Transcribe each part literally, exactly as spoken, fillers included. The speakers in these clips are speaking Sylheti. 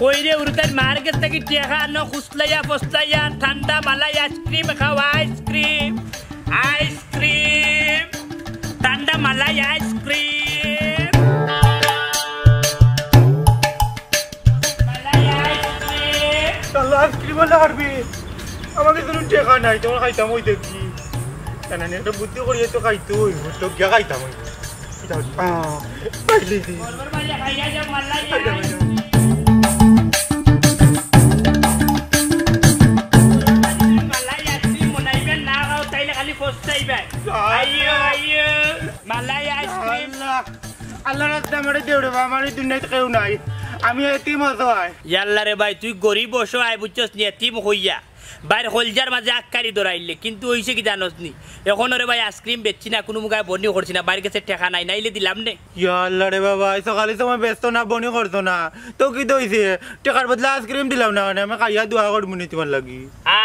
কইরে উরুতার মার গেছ থাকি টেকা আনো, খুসলাইয়া ফসলাইয়া ঠান্ডা মালাই আইসক্রিম খাও, আইসক্রিম, আইসক্রিম, ঠান্ডা মালাই আইসক্রিম, মালাই আইসক্রিম। আল্লাহ, আইসক্রিম আলা আরবি। আমার কাছে কোনো টেকা নাই, তোমার খাইতাম ওই দেখি। কেন একটা বুদ্ধি করিয়া তো খাইতে হইব, তো গিয়া খাইতাম ওই। আহ, পাইলি দি। মালাই আইসক্রিম মনাইবে না খাও, তাইলে খালি ফস্তাইবে। আইও, আইও। মালাই আইসক্রিম। আল্লাহ, আল্লাহ রাস্তা আমারে দেউরে বা, আমার এই দুনিয়াত কেউ নাই। আমি এতিম অসহায়। ইয়াল্লা রে ভাই, তুই গরিব অসহায়, বুঝছস নি? এতিম হইয়া। বাইর কলজার মাঝে আক্কারি ধরাইলে, কিন্তু অইছে কি জানোস নি? এখন ওরে ভাই আইসক্রিম বেচছি না, কুনু মুগায় বনি করছি না, বাইর গেছে টেকা নাই, নাইলে দিলাম নে। ইয়া আল্লাহ রে বাবা, এই সকালে সময় ব্যস্ত না, বনি করতো না। তো কি তো অইছে? টেকার বদলা আইসক্রিম দিলাম না, মানে আমি খাইয়া দোয়া করমু নি তোমার লাগি।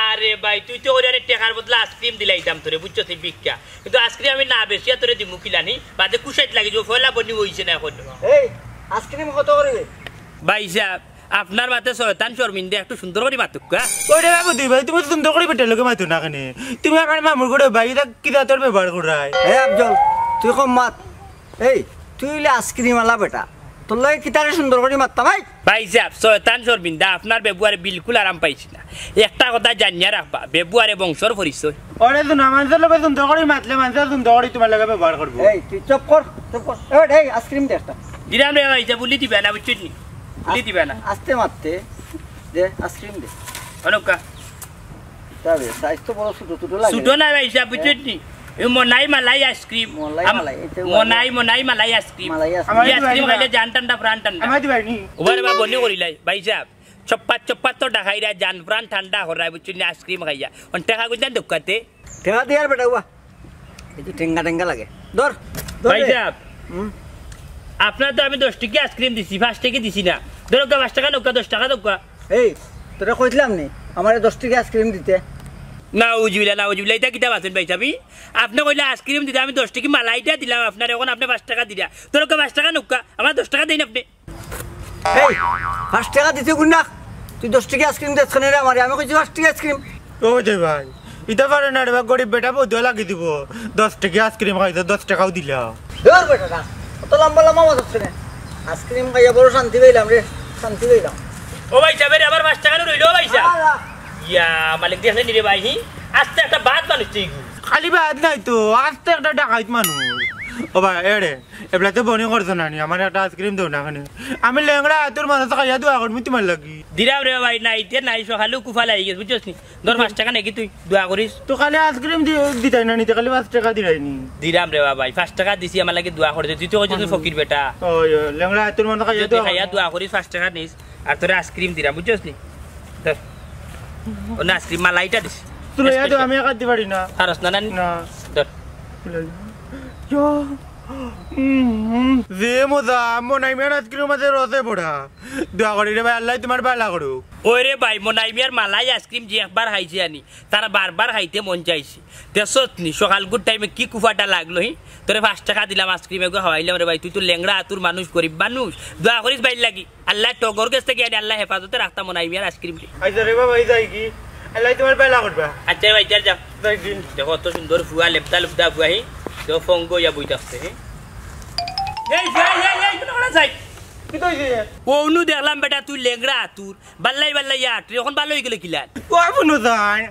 আরে ভাই, তুই তো ওরে টেকার বদলা আইসক্রিম দিলাইতাম তোরে, বুঝছস নি, ভিক্ষা। কিন্তু আইসক্রিম আমি না বেচিয়া তোরে দিমু কিলানি, বাদে কুশাইত লাগি যাবো, ফয়লা বনি অইছে না এখন। এই, আইসক্রিম কত করিবে? ভাই সাহেব, আপনার মাতে শয়তান শর্মিন্দা, একটু সুন্দর করি মাতুক্কা। ওরে বাবু, দুই ভাই, তুমি সুন্দর করি বেটার লগে মাতো না কেনে? তুমি আমার মামুর ঘরে ভাই, এটা কি জাতর ব্যবহার করায়? এ আফজল, তুই কম মাত। এই, তুই অইলে আইসক্রিম আলা বেটা, তোর লগে কিতারে সুন্দর করি মাততাম, এই? ভাই সাহেব, শয়তান শর্মিন্দা, আপনার ব্যবহারে বিলকুল আরাম পাইছি না। একটা কথা জানিয়া রাখবা, ব্যবহারে বংশর পরিচয়। ওরে, তুই না মানষর লগে সুন্দর করি মাতলে, মানষে সুন্দর করি তোমার লগে ব্যবহার করবো। এই, তুই চুপ কর, চুপ কর। এই, এই, আইসক্রিম দে একটা। দিলাম রে ভাই, যা বুলি দিবা না, বুঝছস নি? বুলি দিবা না। আস্তে মাততে দে, আইসক্রিম দে। অনকা। তবে সাইজ তো বড় ছোট ছোট লাগে। ছোট না ভাই সাহেব, বুঝছস নি? এই মনাই মালাই আইসক্রিম। মলাই আম-, মালাই, এটা মনাই, মনাই মালাই আইসক্রিম। মালাই আইসক্রিম। আমার এই আইসক্রিম ভাই খাইলে না। জান ঠান্ডা, প্রাণ ঠান্ডা। আমার ভাই নি। ওবারে বা বনি করিলাই, ভাই সাহেব। চপ্পাত চপ্পাত তো ঢাকাইরা জান প্রাণ ঠান্ডা করায়, বুঝছস নি? আইসক্রিম খাইয়া। অন টেকা কইতাম দোকাতে। টেকা দিয়ার বেটা, ওয়া। এই যে টেঙ্গা টেঙ্গা লাগে। ধর, ধর ভাই রে। সাহেব, হুম। আপনার তো আমি দশ টেকা আইসক্রিম দিছি, পাঁচ টেকা দিছি না। ধরো গা, পাঁচ টেকা নৌকা, দশ টেকা নৌকা। এই, তোরে কইছিলাম নি, আমারে দশ টেকা আইসক্রিম দিতে? নাউজুবিল্লাহ, নাউজুবিল্লাহ, ইটা কিতা মাতইন ভাই সাহেব? আপনে কইলা আইসক্রিম দিতে, আমি দশ টেকা মালাইটা দিলাম আপনারে, এখন আপনে পাঁচ টেকা দিরা। ধরো গা, পাঁচ টেকা নৌকা, আমার দশ টেকা দেইন আপনে। এই, পাঁচ টেকা দিতে গুণ না। তুই দশ টেকা আইসক্রিম দেছ কেনে রে আমারে? আমি কইছি পাঁচ টেকা আইসক্রিম। ও যে ভাই, ইটা পারে না রে ভাই, গরিব বেটা বউদুয়া লাগি দিব। দশ টেকা আইসক্রিম খাইছে, দশ টেকাও দিলা। ধুর বেটা, না। অত লম্বা লম্বা মাত হচ্ছে না। আইসক্রিম খাইয়া বড় শান্তি পাইলাম রে, শান্তি পাইলাম। ও ভাই সাহেব, আবার পাঁচ টেকা রইল, ও ভাই সাহেব। আলা। ইয়া, মালিক দেখলে নি রে ভাই, হি? আস্তে একটা বাদ মানুষ তুই। খালি বাদ নাই তো, আস্তে একটা ডাকাইত মানুষ। ও ভাই, এরে, এবলা তো বনি করছো না নি, আমার একটা আইসক্রিম দেও না কেনে। আমি লেংড়া আতুর মানুষ খাইয়া দোয়া করমু তোমার লাগি। দিরাম রে ভাই, নাই, তে নাই, সকালেও কুফা লাগি গেছে, বুঝছস নি? ধর, পাঁচ টেকা নাকি তুই, দোয়া করিস। তো খালি আইসক্রিম দি-, দিতাই না নিতে, খালি পাঁচ টেকা দিলাই নি। দিরাম রে ভাই, পাঁচ টেকা দিছি, আমার লাগি দোয়া করে দে। তুই তো কইছস হুম। ফকির বেটা। ওই, ওই, লেংড়া আতুর মানুষ খাইয়া তুই দোয়া খাইয়া করমু। দোয়া করিস, পাঁচ টেকা নিস, আর তোরে আইসক্রিম দিরাম, বুঝছস নি? ধর। ও না, আইসক্রিম মালাইটা দিস। তুই লইয়া দে, special। আমি একা দিতে পারি না। পারস না, না নি? না। ধর। লই। ইয়া। উম, উম। যে মজা, মনাই মিয়ার আইসক্রিম মাঝে রসে ভরা। দোয়া করি রে ভাই, আল্লাহ তোমার ভালা করুক। ওই রে ভাই, মনাই মিয়ার মালাই আইসক্রিম যে একবার খাইছি আনি, তার বারবার খাইতে মন চাইছে। দেখছত নি, সকালকুর টাইমে কি কুফাটা লাগলো, হি? তোরে পাঁচ টেকা দিলাম, আইসক্রিম এগু খাওয়াইলাম রে ভাই। তুই তো লেংড়া আতুর মানুষ, গরিব মানুষ, দোয়া করিস ভাইর লাগি। আল্লাহ টগর গেছ থাকি আনি, আল্লাহ হেফাজতে রাখতা মনাই মিয়ার আইসক্রিম রে। আইসা রে বাবা, এই যাই কি? আল্লাহ তোমার ভালা করবা। আচ্ছা ভাই, যা, যা। যাই দিন। দেখো, অত সুন্দর ফুয়া, লেবদা লুবদা ফুয়া, হি? দেখো, ফঙ্গ ইয়া বই থাকছে, হি? এই, এই, এই, এই, কোন কোন যাই? কি তো হইছে? ও, অনু দেখলাম বেটা, তুই লেংড়া আতুর। বাল্লাই বাল্লাই আট রে, এখন ভালো হয়ে গেলে কিলান? ও, বুনু তাই।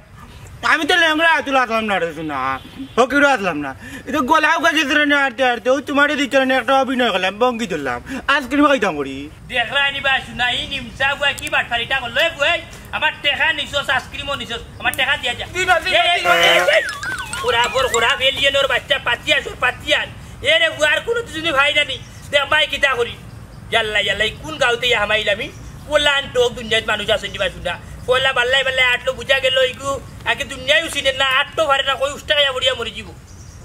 আমি তো লেংড়া আতুর আসলাম না রে, শোনা। ও, কিরো আসলাম না। এটা গলা উকা গেছে রে, আটতে আটতে। ও, তোমারে দিতে রে, একটা অভিনয় করলাম, ভঙ্গি ধরলাম। আইসক্রিম খাইতাম করি। দেখরা নি বা, শোনা, ই নিমসা বুয়া কি বাটপারিটা করলো, এ বুয়া? আমার টেকা নিছস, আইসক্রিমও নিছস, আমার টেকা দিয়া যা। দিবা, দিবা, এই, এই, দিবা। এই, এই, এই। খোরা বর, খোরা, এলিয়েনর বাচ্চা, পাতিয়া সর, পাতিয়া। এ রে, বুয়ার কোনো দুজনে ভাই জানি। দেখ, ভাই, কিতা করি? ইয়াল্লা, ইয়াল্লা, ই কোন গাঁওতে ইয়া হামাইলাম আমি? পোলান টোক দুনিয়াত মানুষ আছে নি বা শুনা। পয়লা বাল্লাই বাল্লাই আটলো বুঝা গেল, ইগু আগে দুনিয়ায়ও চিনে না, আটতো পারে না, কই উষ্টা খাইয়া পড়িয়া মরি যিবো।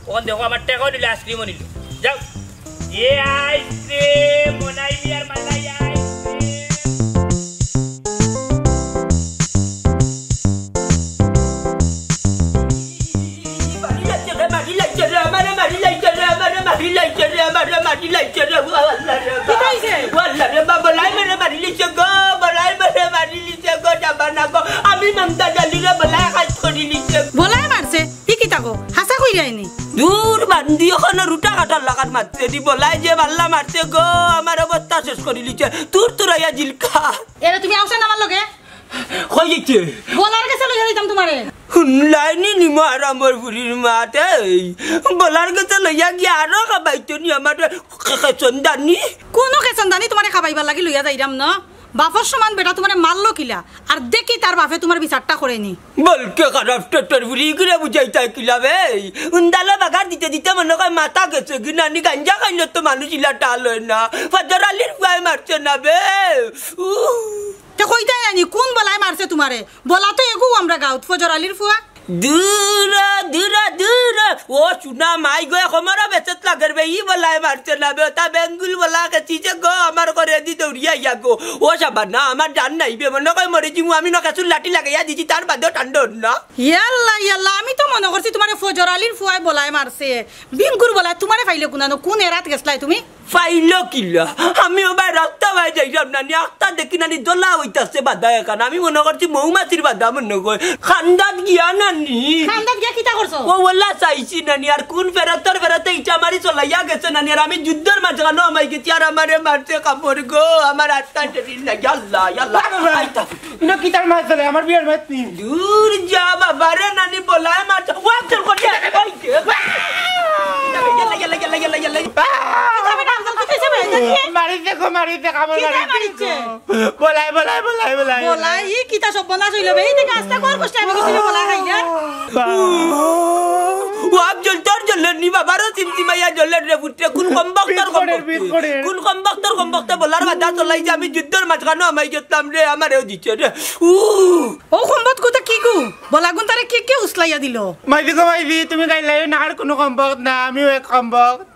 অখন দেখো, আমার টেকাও নিল, আইসক্রিমও নিল। যাও। এ আইসক্রিম, মনাই মিয়ার মালাই আইসক্রিম। মারি লাইছে রে, মারি লাইছে রে, আমারে মারি লাইছে রে, আমারে মারি লাইছে রে, আমারে মারি লাইছে রে, ও আল্লাহ রে, কিতা অইছে? ও আল্লাহ রে, বাবা, লাই মেরে মারি লাইছে গো, বাবা, লাই দি অখনো রুটা কাটার লাখান মারছে দি, বলায় যে মারলা মারছে গো, আমার অবস্থা শেষ করিলিছে, তুর তুরাইয়া জিলকা। এরে তুমি আওছাইন আমার লগে? কই যাইতে? বলার গেছে লইয়া যাইতাম তুমারে। হুনলায়নি নিমা হারামর ফুরির মাত, এই বলার গেছে লইয়া গিয়া আরো খাবাইতো নি আমার কে-, কেচন্দানি? কুনু কেচন্দানি তুমারে খাবাইবার লাগি লইয়া যাইরাম না। বাপর সমান বেটা তুমারে মারলো কিলা? আর দেখি তার বাপে তুমার বিচারটা করেনি। বলকে খারাপ টেটর ফুরি করে বুঝাইতা কিলা বে? উন্দালো বাগার দিতে দিতে মনো কয় মাথা গেছে গি নানি, গাঞ্জা খাইলে তো মানুষ ইলা টাল অয় না। ফজর আলীর ফুয়ায় মারছে না বে। উহ। তে কইতায় নানি, কুন বলায় মারছে তুমারে? বলা তো এগু আমরা গাউত, ফজর আলীর ফুয়া। দূর, দূর, দূর। ও সুনা মাই গো, এক আমারও বেচত লাগের বে, ই বলায় মারছে না বে, তা বেঙ্গুল বলা গেছি যে গো, আমার ঘরে দি দৌড়িয়া আইয়া গো। ও সাবানা, আমার জান নাই বে, মনো কয় মরি যিমু, আমি নখে চুল লাঠি লাগাইয়া দিছি, তার বাদেও ঠান্ডা অর না। ইয়াল্লা, ইয়াল্লা, আমি তো মনো করছি তুমারে ফজর আলীর ফুয়ায় বলায় মারছে। বিঙ্গুর বলায় তুমারে পাইলে কুনানো, কুন এরাত গেছলায় তুমি? পাইলো কিলা? আমি ও ভাই রাস্তা ভাই যাইরাম নানি, আখতা দেখি নানি দলা অইতাছে বাধা এখান। আমি মনো করছি মৌমাছির বাধা মনো কয়। খান্দাত গিয়া নানি। খান্দাত গিয়া কিতা করছো? ও ওলা চাইছি নানি, আর কুন ফেরতর ফেরতে ইটা মারি চলাইয়া গেছে নানি, আর আমি যুদ্ধর মাঝখানো আমাই গেছি, আর আমারে মারছে কামড় গো, আমার আত্মা শরীর না, ইয়াল্লা, ইয়াল্লা। বাবা! আইতা। ইনো কিতার মাত চলে? আমার বিয়ার মাত নি। দূর যা বাবা রে, নানি বলায় মারছে। ওয়া চল করে, ওই যে। ইয়াল্লা, ইয়াল্লা, ইয়াল্লা, ইয়াল্লা, ইয়াল্লা। মারিছে গো, মারিছে, কামড় কিতা মারিছে। মারিছে? বলায়, বলায়, বলায়, বলায়। বলায়, ই কিতা সর্বনাশ অইলো বে? এই দেখে আস্তা কর কষ্টে আমি কিছু বলা খাই না। ওয়াক জলতর জলের নি বাবারও চিমচিমাইয়া জলের রে পুত্রে, কোন কমবক্তর কমবক্তে? কোন কমবক্তর কমবক্তে বলার বাধা চলাই যে আমি যুদ্ধর মাঝখানো আমাই গেছলাম রে, আমারেও দিছে রে। উ। ও কমবক্ত কথা কি গো? বলাগুন তারে কে কে উসলাইয়া দিল? মাইজি গো মাইজি, তুমি গাইলাইও না, আর কোনো কমবক্ত না, আমিও এক কমবক্ত।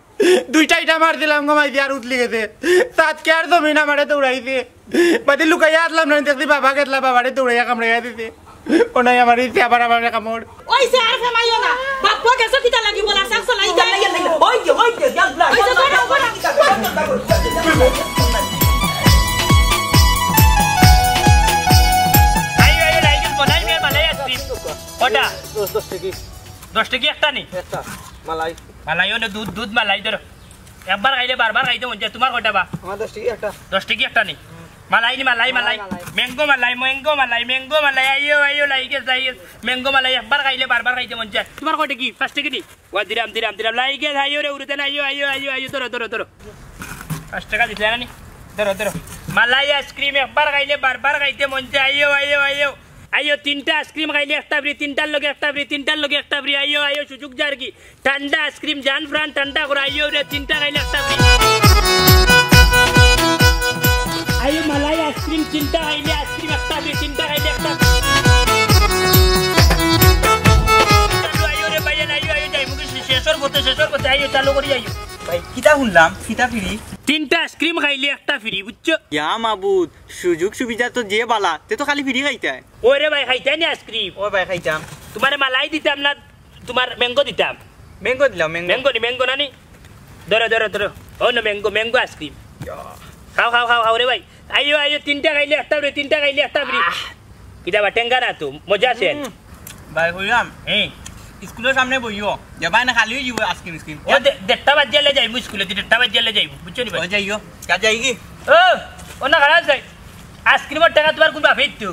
দুইটা ইটা মার দিলাম গো মাইজি, আর উতলি গেছে। সাত কে আর জমিন আমারে দৌড়াইছে। বাদে লুকাইয়া আসলাম না, দেখছি বাবা গেছলা, বাবারে দৌড়াইয়া কামড়াইয়া দিছে। ও নাই আমার ইচ্ছে আবার আমারে কামড়। ওই সে আর ফেমাইও না। বাপ্পা গেছো কিতা লাগি বলা, সাক চলাই যায়। ওই যে, ওই যে, ইয়াল্লা, ওই যে, ইয়াল্লা, ওই যে, ইয়াল্লা। আইও, আইও, লাইগেল বনাই মে মালাই আইসক্রিম। কটা? দশ, দশ টেকি। দশ টেকি একটা নি? একটা, মালাই। মালাই অনে দুধ, দুধ মালাই ধরো। একবার খাইলে বারবার খাইতে মন চায়। তুমার কয়টা বা? আমার দশ টেকি একটা। দশ টেকি একটা নি? মালাই নি, মালাই, মালাই, মালাই। মালাই। ম্যাঙ্গো মালাই, ম্যাঙ্গো মালাই, ম্যাঙ্গো মালাই। আইও, আইও, লাইগেছে, আইও। ম্যাঙ্গো মালাই একবার খাইলে বারবার খাইতে মন চায়। তুমার কয় টেকি? পাঁচ টেকি নি? ওয়া দিরাম, দিরাম, দিরাম। লাইগেছে, আইও রে, উড়তে না, আইও, আইও, আইও, আইও, ধরো, ধরো, ধরো। পাঁচ টেকা দিতে না নি? ধরো, ধরো। মালাই আইসক্রিম একবার খাইলে বারবার খাইতে মন চায়। আইও, আইও, আইও। আইও, তিনটা আইসক্রিম খাইলে একটা ফ্রি, তিনটার লগে একটা ফ্রি, তিনটার লগে একটা ফ্রি। আইও, আইও, সুযোগ যার কি? ঠান্ডা আইসক্রিম জান প্রাণ ঠান্ডা করে। আইও রে, তিনটা খাইলে একটা ফ্রি। আইও, মালাই আইসক্রিম তিনটা খাইলে আইসক্রিম একটা ফ্রি, তিনটা খাইলে একটা ফ্রি। আইও রে ভাইয়া, আইও, আইও, যাইমু কি শে-, শেষর পথে, শেষর পথে। আইও, চালু করি আইও। ভাই, কিতা হুনলাম? কিতা ফ্রি? তিনটা আইসক্রিম খাইলে একটা ফ্রি, বুঝছো? ইয়া মাবুদ, সুযোগ সুবিধা তো যে বালা, তে তো খালি ফ্রি খাইতায়। ওরে ভাই, খাইতায় নি আইসক্রিম? ও ভাই, খাইতাম। তুমারে মালাই দিতাম না, তুমার ম্যাঙ্গো দিতাম। ম্যাঙ্গো দিলাও, ম্যাঙ্গো। ম্যাঙ্গো নি, ম্যাঙ্গো না নি? ধরো, ধরো, ধরো। ও না, ম্যাঙ্গো, ম্যাঙ্গো আইসক্রিম। খাও, খাও, খাও, খাও রে ভাই। আইও, আইও, তিনটা খাইলে একটা ফ্রি, তিনটা খাইলে একটা ফ্রি। আহ। কিতা বা, টেঙ্গা না তো, মজা আছে। হুম। ভাই, কইলাম, হুম। স্কুলর সামনে বইও। যাবা না, খালি অই যাইবো আইসক্রিম, আইসক্রিম। ও, দে-, দেড়টা বাজিয়া লে যাইমু স্কুলে, দেড়টা বাজিয়া লে যাইমু, বুঝছো নি ভাই? ও, যাইও। কা যাইগি? ও, ও না, খারাপ যাই। আইসক্রিমর টেকা তুমার কুন বাপে দিতো?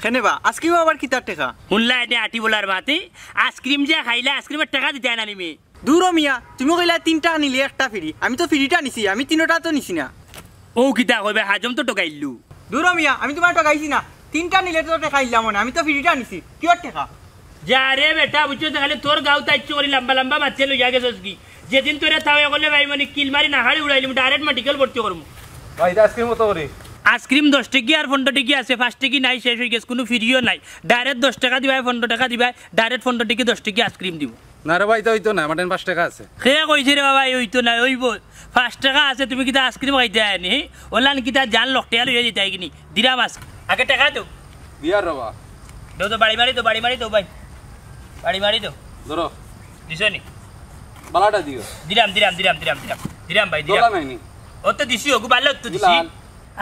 কেনে বা? আইসক্রিম আবার কিতার টেকা? হুনলা এনে আটি বলার মাতে, আইসক্রিম যে খাইলা, আইসক্রিমর টেকা দিতায় না নি মি। দূর ও মিয়া, তুমি কইলা তিনটা নিলে একটা ফ্রি। আমি তো ফ্রিটা নিছি, আমি তিনটা তো নিছি না। ও কিতা কইবে, হাজম তো ঠগাইলু। দূর ও মিয়া, আমি তুমারে ঠগাইছি না। তিনটা নিলে তো ঠগাইলাম না, আমি তো ফ্রিটা নিছি। কিওর টেকা? যা রে বেটা, বুঝছো তো, খালি তোর গাউত আইচ্ছু করি লম্বা লম্বা মাতছে লইয়া গেছস কি? যেদিন তোরে তাও করলে ভাই মানে কিল মারি না হাড়ি উড়াইলিমু, direct মেডিকেল ভর্তি করমু। ভাই, ইটা আইসক্রিম কত করি? আইসক্রিম দশ টেকি আর পনেরো টেকি আছে, পাঁচ টেকি নাই, শেষ অই গেছে, কুনু ফ্রিও নাই। Direct দশ টেকা দিবায়, পনেরো টেকা দিবায়, direct পনেরো টেকি দশ টেকি আইসক্রিম দিমু। না রে ভাই, ইতা অইতো না, আমার টেন পাঁচ টেকা আছে। কে কইছে রে বাবা, এই অইতো না, অইবো। পাঁচ টেকা আছে, তুমি কিতা আইসক্রিম খাইতায় নি? ওলান কিতা জান লকটিয়া লইয়া যাইতায় গি নি? Dirham ice cream. আগে টেকা দেও। দিয়ার রে বা। দেও তো, বাড়ি মারি দেও, বাড়ি মারি দেও ভাই। বাড়ি মারি দেও। ধরো। দিছো নি? বালাটা দিও। Dirham, dirham, dirham, dirham, dirham. Dirham ভাই, দিরাম। দলা নাই নি? ও তো দিছি, ওগু বালা তো দিছি। দিলাম।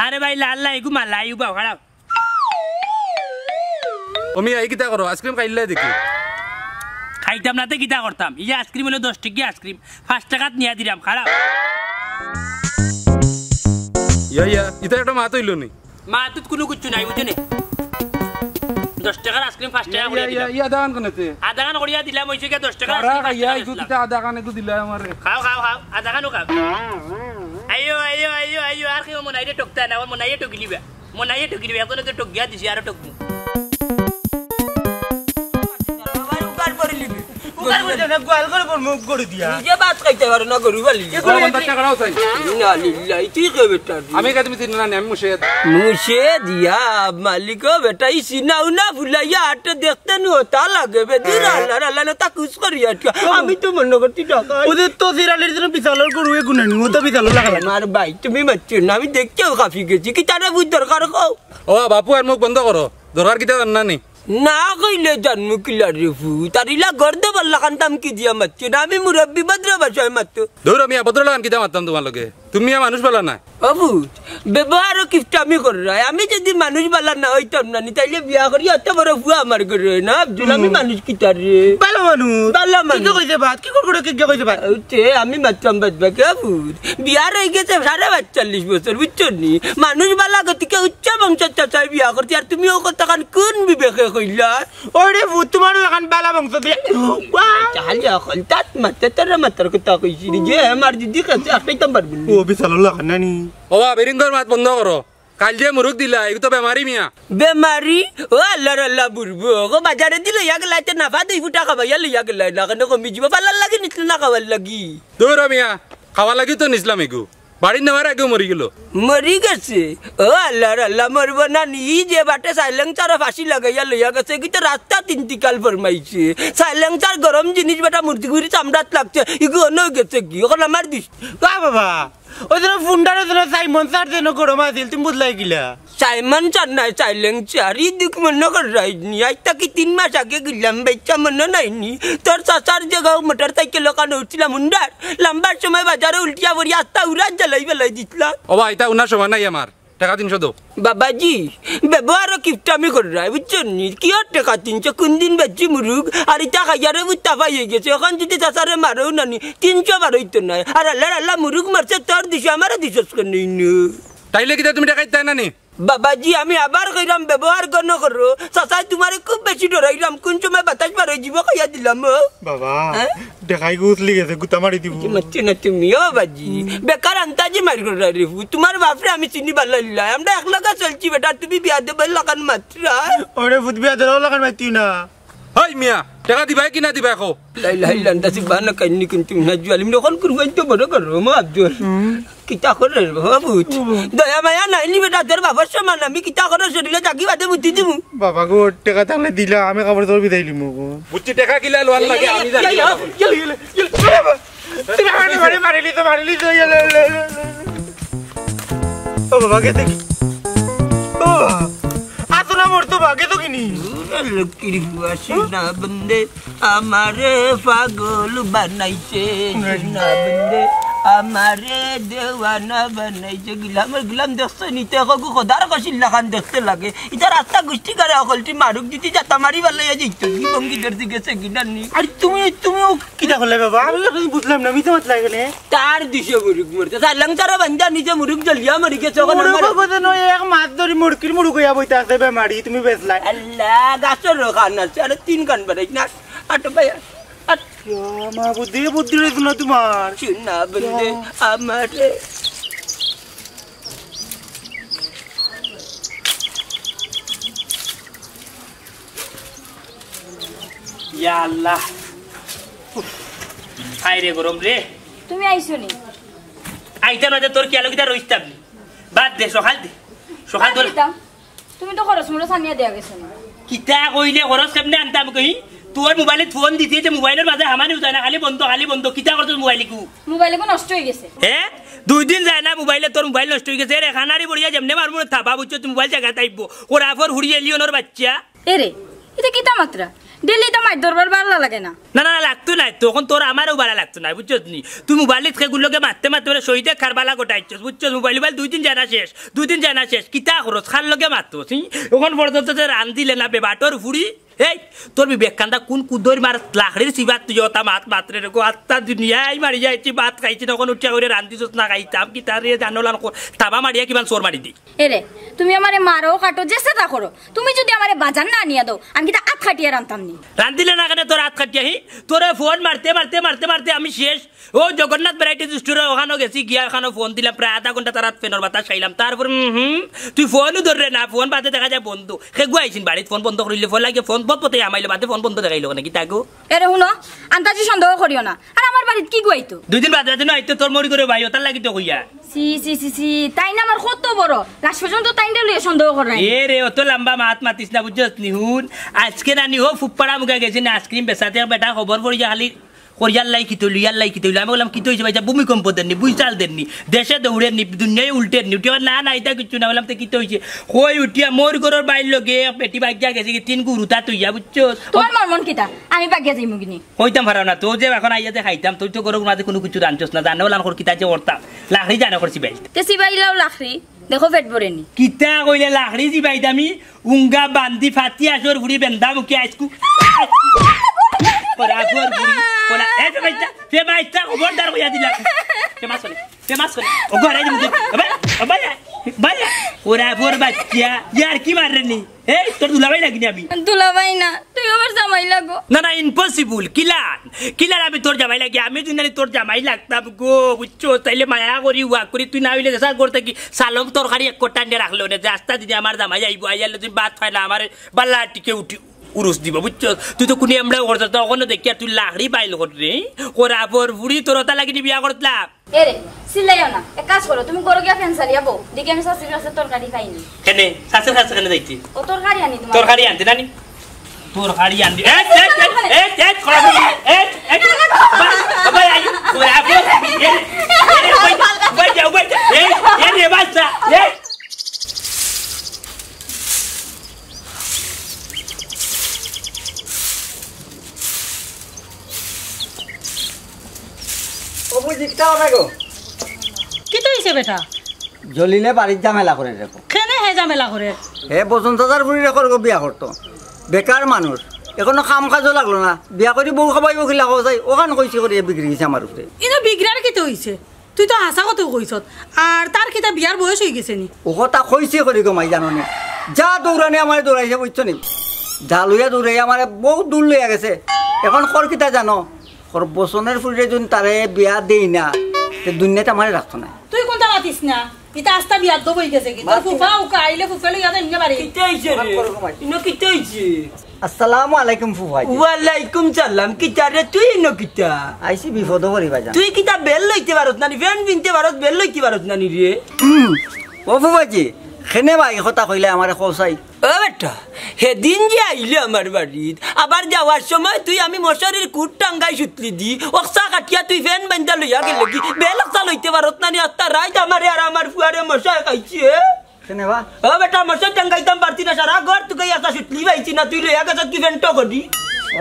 আরে ভাই, লাল না, এগু মালাই, উবা খারাপ। ও মিয়া, এই কিতা করো? আইসক্রিম খাইলে দেখি। আইতাম না তে কিতা করতাম? ইয়া আইসক্রিম অইলো দশ টেকা আইসক্রিম, পাঁচ টেকাত নিয়া দিলাম, খারাপ। ইয়া, ইয়া, ইতা একটা মাত অইলো নি? মাতুত কুনু কিচ্ছু নাই, বুঝছো নি? দশ টেকার আইসক্রিম পাঁচ টেকা ইয়া, করিয়া ইয়া, দিলাম। ইয়া, আধা খান কোনেতে? আধা খান করিয়া দিলাম, অইছে গিয়া দশ টেকার খারা আইসক্রিম পাঁচ খাইয়া, টেকা ইগু দিলাম। কিতা আধা খান এগু দিলা আমারে? খাও, খাও, খাও, আধা খানও খাও। আইও, আইও, আইও, আইও, আর কেউ মনাইরে টকতা না, আমার মনাইয়ে টকিলিবা। মনাইয়ে টকিলিবা, এখন তো টকিয়া দিছি, আরো টকবো। উগার করে দেন, গোয়াল করে পড়মু, মুখ করে দিয়া। নিজে ভাত খাইতে পারে না, গরু বালি। এ করে পঞ্চাশ টেকাটাও চাই। ইন্না লিল্লাহি, তুই কে বেটা? আমি কে তুমি চিনো না নি, আমি মুর্শেদ। মুর্শেদ, ইয়া, মালিক ও বেটা, ই সিনা উনা ফুলাইয়া আটে দেখতে নু তা লাগে, বে, দূর আল্লাহ, আল্লাহ, না তা কুছ করি আটকে। আমি তো মনে করছি টাকা। ওদের তো সিরালের জন্য বিশালর গরু এগুনে নি, ও তো বিশালর লাগালে। আমার ভাই, তুমি মারছো না, আমি দেখতেও কাঁপি গেছি। কিতারে বুঝ দরকার কও? ও বাপু, আর মুখ বন্ধ করো, দরকার কিতা জান না নি? না কইলে জানমু কিলা রে ফু, তার ইলা গর্দে বাল্লা খান দাম কি দিয়া মারছো না? আমি মুরব্বি ভদ্র ভাষায় মারতো। ধরো মিয়া, ভদ্র লাগান কিতা মারতাম তোমার লগে? তুমি মিয়া মানুষ বালা না। ও ফুত, ব্যবহারও কিপটামি কররায়। আমি যদি মানুষ বালা না অইতাম না নি, তাইলে বিয়া করি অত বড় ফুয়া আমার ঘরে অয় না, আব্দুল, আমি মানুষ কিতা রে? ভালা মানুষ। ভালা মানুষ। কিগে কইছে বাদ? কি করে কিগে কইছে বাদ? তে আমি মারতাম বাদ বাকি, ও ফুত। বিয়ার অই গেছে সাড়ে পাঁচচল্লিশ বছর, বুঝছো নি? মানুষ বালা গতিকে উচ্চ বংশর চাচায় বিয়া করছি, আর তুমি ও কথাখান কোন বিবেকে কইলা? ওরে ফুত, তোমারও এখন বালা বংশ দিয়া। চাহালি অকল তাত মাতে তোরা মাতার কথা কইছি নি, যে আমার দিদি কাছে আটকাইতাম পারবি না। ও বিশাল হলো এখন নানি। ও বা, বেরিঙ্গর মাত বন্ধ করো। কাল যে মুরুগ দিলা, এগু তো বেমারি মিয়া। বেমারি? ও আল্লাহর আল্লাহ বুড়বো। ও বাজারে দিল ইয়া গেলাইতে নাফা দুই ফুটা খাবাইয়া লইয়া গেলাই না, কেন কমি যিবো? পালার লাগি নিছিল না খাবার লাগি? দূর হ মিয়া, খাওয়া লাগি তো নিছলাম এগু। বাড়িত নেওয়ার আগেউ মরি গেল। মরি গেছে? ও আল্লাহর আল্লাহ, মরবো না নি? ই যে বাটে সাইলেন্সারো ফাঁসি লাগাইয়া লইয়া গেছে, কি তো রাস্তাত ইন্তিকাল ফরমাইছে। সাইলেন্সার গরম জিনিস বেটা, মুরগির চামড়াত লাগছে, ইগু অনো গেছে কি? অখন আমার দিস। বাহ বাবা, ওই জন্য ফুন্ডারে জন্য সাইমন স্যার যেন গরম আছিল, তুমি বুঝলাই কিলা? সাইমন স্যার নাই, সাইলেন্সার। ই দিক মনো কররায় নি? আইজ থাকি তিন মাস আগে গেলাম, বাইচ্চা মনো নাই নি? তোর চাচার জাগাও মোটর সাইকেল অখানো উঠছিলাম হুন্ডার, লম্বার সময় বাজারে উল্টিয়া পড়ি আস্তা উড়াত জ্বালাই ফালাই দিছলাম। ও বা, ইতা হুনার সময় নাই আমার, টেকা তিনশো দেও। বাবাজি, ব্যবহারও কিপটামি কররায়, বুঝছো নি? কিওর টেকা তিনশো? কুনদিন বেচছি মুরুগ, আর ইতা খাইয়ারে বুঝ তাফাই অই গেছে। অখন যদি চাচারে মারো না নি, তিনশো বারইতো নায়। আর আল্লাহর আল্লাহ মুরুগ মারছে, তোর দিশো, আমারে দিশস কেনে ইনো? তাইলে কিতা তুমি টেকা দিতায় না নি? বাবাজি, আমি আবার কইরাম, ব্যবহার গণ করো। চাচায় তুমারে খুব বেশি ডরাইরাম, কুন সময় বাতাস বার অই যিবো কইয়া দিলাম, ও। বাবা, হ্যাঁ? দেখাই গুছলি গেছে, গুতা মারি দিব। কি মারছো না তুমি, ও বাজি? বেকার আন্তাজি মাইর কররায় রে ফু। তুমার বাপরে আমি চিনি বালা ইল্লা। আমরা একলগে চলছি বেটা, তুমি বিয়াদবর লাখান মাতরায়। ওরে ফুত, বিয়াদবর লাখান মাতিও না। হই মিয়া, টেকা দিবায় কি না দিবায় কও? লা ইলাহা ইল্লাল্লাহ, সুবহানাকা ইন্নী কুনতু মিনাজ জালিমিন। অখন কুরবানি তো বড় করো, মা আব্দুল। কিতা করে রে বাবা, বুঝ? দয়া মায়া নাই নি বেটা, তোর বাবার সমান আমি, কিতা করে শরীরে থাকি বাদে বুদ্ধি দিমু। বাবা গো, টেকা থাকলে দিলা, আমি কাপড় চোপড় বিদাই লিমু গো। বুঝছি, টেকা কিলা লওয়ার লাগে, আমি জানি না। তুমি আমারে মারে মারিলি তো, মারিলি তো, ইয়ে, লে, লে, লে, লে। ও বাবা, গেছে কি? ও বাবা, আতো না মরতো বা, গেতো কিনি? ওরে লক্ষ্মীর বুয়া, সোনা বন্দে, আমারে পাগল বানাইছে, সোনা বন্দে, আমারে দেওয়ানা বানাইছে। গিলাম, গিলাম দেখছো নি? তে কগু খোদার কসির লাখান দেখতে লাগে। ইতা রাস্তা গুষ্টি করে অকলটি মারুক দিতে যাতা মারি বালাই যাইতো। কি ভঙ্গি ধরতে গেছে কিনা নি? আরে তুমি, তুমিও কিতা করলে বাবা? আমি তো বুঝলাম না, মিছা মাত লাগে না। তার দিশো মুরুগ মরছে। সাইলেন্সারো বান্দা নিজে মুরুগ জ্বলিয়া মরি গেছে। অখন মুরুগ আমার কথা নয়, এক মাস ধরি মুরগির মুরুগ অইয়া বইতা আছে বেমারি, তুমি বেচলাই। আল্লাহ, গাছর খান আছে, আরে তিন খান বাড়াই না। আটো ভাই, আট। ইয়া, মা বুদ্ধি, বুদ্ধি রয়েছে না তোমার। সোনা বন্দে, ইয়া। আমারে। ইয়া আল্লাহ। উফ। হায় রে গরম রে। তুমি আইছো নি? আইতাম না তে তোর কিয়া লগে রইতাম নি? বাদ দে, সকাল দে। সকাল দে। দিতাম। তুমি তো খরচ মরচ আনিয়া দেয়া গেছো না। কিতা কইলে খরচ কেমনে আনতাম কই? তোর মোবাইলে ফোন দিতে যে মোবাইলর মাঝে হামানি উঠায় না, খালি বন্ধ, খালি বন্ধ। কিতা করছস মোবাইল ইগু? মোবাইল ইগু নষ্ট অই গেছে। হে? দুই দিন যায় না মোবাইলে, তোর মোবাইল নষ্ট অই গেছে। এরে খানারি বড়িয়া যেমনে মারমু থাবা, বুঝছো? তুই মোবাইল জাগাত আইবো। ওরাফর হুড়ি এলিয়নর বাচ্চা। এরে, ইতা কিতা মাতরা? ডেইলি ইতা মাইর ধরবার বালা লাগে না। না, না, না, লাগতো নায় তো। অখন তোর আমারেও বালা লাগতো নায়, বুঝছস নি? তুই মোবাইল ইতকে গুলোকে মারতে মারতে বেটা শহীদে কারবালা গোটাইছস, বুঝছস? মোবাইল, মোবাইল দুই দিন যায় না শেষ, দুই দিন যায় না শেষ। কিতা করস? কার লগে মাতস? হুম? অখন পর্যন্ত যে রান দিলে না বেবাটর ফুড়ি, এই, তোর বিবেক কান্দা কোন কুদর মার লাখড়ির সিবাত তুই ওটা মাত মাতরে রে গো, আত্তা দুনিয়ায় মারি যাইছি, ভাত খাইছি না, অখন উঠিয়া কইরে রান্ধিছস না খাইতাম, কিতা রে জানোলান কর, তাবা মারিয়া কিমান চোর মারি দি। এরে, তুমি আমারে মারো, কাটো, যে সেটা করো, তুমি যদি আমারে বাজার না আনিয়া দাও, আমি কিতা আত কাটিয়া রানতাম নি? রান্ধিলে না কেনে তোর আত কাটিয়া, হি? তোরে ফোন মারতে, মারতে, মারতে, মারতে আমি শেষ। ও জগন্নাথ ভ্যারাইটি স্টোরে ওখানো গেছি, গিয়া ওখানো ফোন দিলাম, প্রায় আধা ঘন্টা তারার ফেনর বাতাস খাইলাম। তারপর, হুম, হুম, তুই ফোনও ধররে না, ফোন বাদে দেখা যায় বন্ধ। খেগুয়া আইছইন বাড়িত, ফোন বন্ধ করিলে ফোন লাগে, ফোন পথ পথে হামাইলো, বাদে ফোন বন্ধ দেখাইলো কেনে, কিতা গো? এরে হুনো, আন্তাজি সন্দেহ করিও না। আর আমার বাড়িত কিগুয়া আইতো? দুই দিন বাদে বাদে না আইতো, তোর মরি করে ভাই, ওটার লাগি তো কইয়া। সি, সি, সি, সি, তাইন আমার কত বড়। লাস্ট পর্যন্ত তাইনরে লইয়া সন্দেহ কররায়। এ রে, অত লম্বা মাত মাতিস না, বুঝছস নি? হুন, আজকে নানি ও ফুপ্পাড়া মুখে গেছি না আইসক্রিম বেচাতে, বেটা খবর পড়ি যা খালি করি, "ইয়াল্লাই কিতা অইলো, ইয়াল্লাই কিতা অইলো?" আমি কইলাম, "কিতা অইছে ভাইসাব? ভূমিকম্প দেননি, ভূঁইচাল দেননি, দেশে দৌড়েননি, দুনিয়ায় উল্টেননি?" উঠিয়া কয়, "না, না, ইতা কিচ্ছু না।" বললাম, "তে কিতা অইছে?" কই উঠিয়া মোর ঘরর বাইর লগে এক বেটি ভাগিয়া গেছে গি, তিন গুরুতা তুইয়া, বুঝছস? তোমার মন মন কিতা? আমি ভাগিয়া যাইমু গিনি। কইতাম পারো না, তো যে এখন আইয়া যে খাইতাম, তুই তো গরম মাঝে কোনো কিছু রানছস না, জানে ওলান কর কিতা যে করতাম, লাখড়ি জানে করছি বেল্ট। তে সিবাইলাও লাখড়ি, দেখো পেট ভরেনি। কিতা কইলে লাখড়ি সিবাইতাম আমি, উঙ্গা বান্দি ফাতি আসর ফুড়ি বেন্দা মুখে আইসকু। করা ফুড়ি, করা, এ ফেমাইতা, ফেমাইতা, খবরদার কইয়া দিলাম। ফেমাস করে, ফেমাস করে। ও ঘরে যাবো, ভাই, ভাই, ভাই, ওরা ফোর বাচ্চা, ইয়ার কি মাররে নি? এই, তোর দুলাভাই লাগি না আমি? দুলাভাই না, তুই আমার জামাই লাগো। না, না, ইম্পসিবল। কিলান? কিলান আমি তোর জামাই লাগি? আমি যদি নানি তোর জামাই লাগতাম গো, বুঝছো? তাইলে মায়া করি, ওয়াক করি, তুই না অইলে দেশার ঘর থাকি সালম তরকারি এক কোটা আনিয়া রাখলো না, যে আস্তা দিদি আমার জামাই আইবো, আইয়ালে তুই ভাত খায় না, আমার বালা টিকে উঠি উরুস দিব, বুঝছো? তুই তো কুনি আমরাও করছস না, ওখানে দেখি আর তুই লাখড়ি বাইল কররে, করা ফোর ফুড়ি তোর ওটা লাগি নি বিয়া করতলাম। এরে, চিল্লাইও না। এক কাজ করো, তুমি ঘরো গিয়া ফ্যান চালিয়া বও। দেখি আমি চাচির কাছে তরকারি পাইনি। কেনে? চাচির কাছে কেনে যাইতে? ও তরকারি আনি তোমার। তরকারি আনতে নানি? তরকারি আনতে। এই, এই, এই, এই, এই, খরা বলি। এই, এই, বাবা, বাবা, আই, ওরা বল। এই, এই, ওই, ওই, ওই, এই, এই রে বাচ্চা, এই। ও বুঝি, কিতা কথা গো? কিতা অইছে বেটা? জলিলে বাড়িত ঝামেলা করে দেখো। কেনে হে ঝামেলা করে? হে বসন্ত চাচার ফুড়িরে করগো বিয়া করতো। বেকার মানুষ। এখনো কাম কাজও লাগলো না। বিয়া করি বউ খাবাইবো কিলা কও চাই? ওখান কইছি করি বিগড়ি গেছে আমার উপরে। ইনো বিগড়ার কিতা অইছে? তুই তো হাছা কথা কইছত। আর তার কিতা বিয়ার বয়স অইগেছে নি? ও কথা কইছি করি গো মাই জানো নি? যা দৌড়ানি আমারে দৌড়াইছে বুঝছো নি? যা লইয়া দৌড়াই আমারে বহুত দূর লইয়া গেছে। এখন কর কিতা জানো? কর বসনের ফুড়িরে যদি তারে বিয়া দেই না, তে দুনিয়াত আমারে রাখতো না। তুই কুনতা মাতিস না? ইতা আস্তা বিয়াদ্দব অইগেছে গি। তোর ফুফা উকা আইলে ফুফা লইয়া যাইমু বাড়ি। কিতা অইছে রে? ইনো কিতা অইছে? আসসালামু আলাইকুম ফুফাজি। ওয়ালাইকুম সালাম। কিতা রে তুই ইনো কিতা? আইছি বিপদো করি ভাইজান। তুই কিতা বেল লইতে পারস না নি? ফ্যান পিনতে পারস, বেল লইতে পারস না নি রে? হুম। ও ফুফাজি, কেনে বা ই কথা কইলে আমারে কও চাই? ও বেটা, হেদিন যে আইলে আমার বাড়িত, আবার যাওয়ার সময় তুই আমি মশারির কুট টাঙ্গাই সুতলি দি, অকসা কাটিয়া তুই ফ্যান বান্ধা লইয়া গেলে গি, বেল অকসা লইতে পারস না নি, আস্তা রাইত আমারে আর আমার ফুয়ারে মশায় খাইছে। কেনে বা? ও বেটা, মশারি টাঙ্গাইতাম পারছি না, সারা ঘর তুকাই একটা সুতলি পাইছি না, তুই লইয়া গেছত কি ফ্যানটো করি?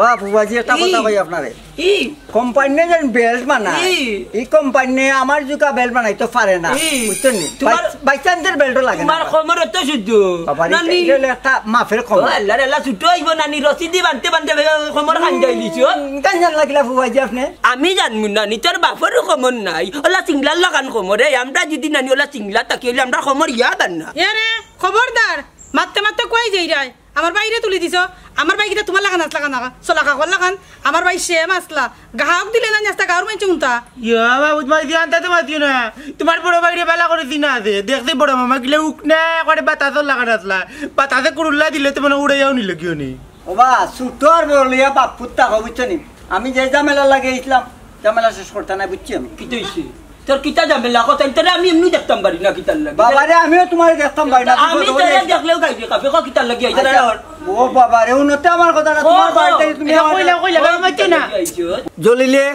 ও ফুফাজি, একটা কথা কই আপনারে। ই। কোম্পানিয়ে যেন বেল্ট বানায়, ই। ই কোম্পানিয়ে আমার জুকা বেল্ট বানাইতো পারে না, ই। বুঝছেন নি? তোমার বাইশ, বাইশ চান্সের বেল্টও লাগে না। তোমার কোমর অত সুজু। বাবা রে, নানি। এটা হলো একটা মাফের কোমর। ও আল্লাহ রে আল্লাহ, ছুটো অইবো নানি, রশি দি বানতে বানতে কোমর খান যাই দিছো। হুম, কেন জানলা কিলা ফুফাজি আপনে? আমি জানমু নানি, তোর বাপরও কোমর নাই। ওলা সিংলার লাখান কোমর, এই আমরা যদি নানি ওলা সিংলা থাকি অইলে আমরা কোমর ইয়া বান না। এ রে, খবরদার, মাততে মাততে কই যাইরায়? আমার ভাইরে তুলি দিছো। আমার ভাই কিতা তোমার লাখান আছলা খান, চলা কাকর লাখান? আমার ভাই সেম আছলা। গাহক দিলে না, আস্তা গাঁওর মানষে হুনতা। ইয়া বাবু, তোমার দিয়া আনতে তো মাতিও না। তোমার বড় ভাইরে বালা করি চিনা আছে। দেখতে বড় মামা গিলা উক না করে বাতাসর লাখান আছলা। বাতাসে কুরুল্লা দিলে তো মনে উড়াইয়াও নিল কিও নি। ও বা, ছুটো আর বড় লইয়া বাপ পুত থাকো, বুঝছো নি? আমি যে ঝামেলা লাগাইছিলাম, ঝামেলা শেষ করতা না, বুঝছি আমি। কিতা অইছে? তোর কিতা ঝামেলা? কথা ইতারে আমি এমনি দেখতাম পারি না, কিতার লাগি? বাবারে, আমিও তোমারে দেখতাম পারি না, আমি তোরে দেখলেও গাইবে কাপে, ক কিতার লাগি আইতারে? আচ্ছা, ও বাবারে, উন্নতে আমার কথা না, ও, তোমার ও, বাড়িতে তুমি এটা আমার কইলা, কইলা, বাবা, মাইতে না। জলিলে,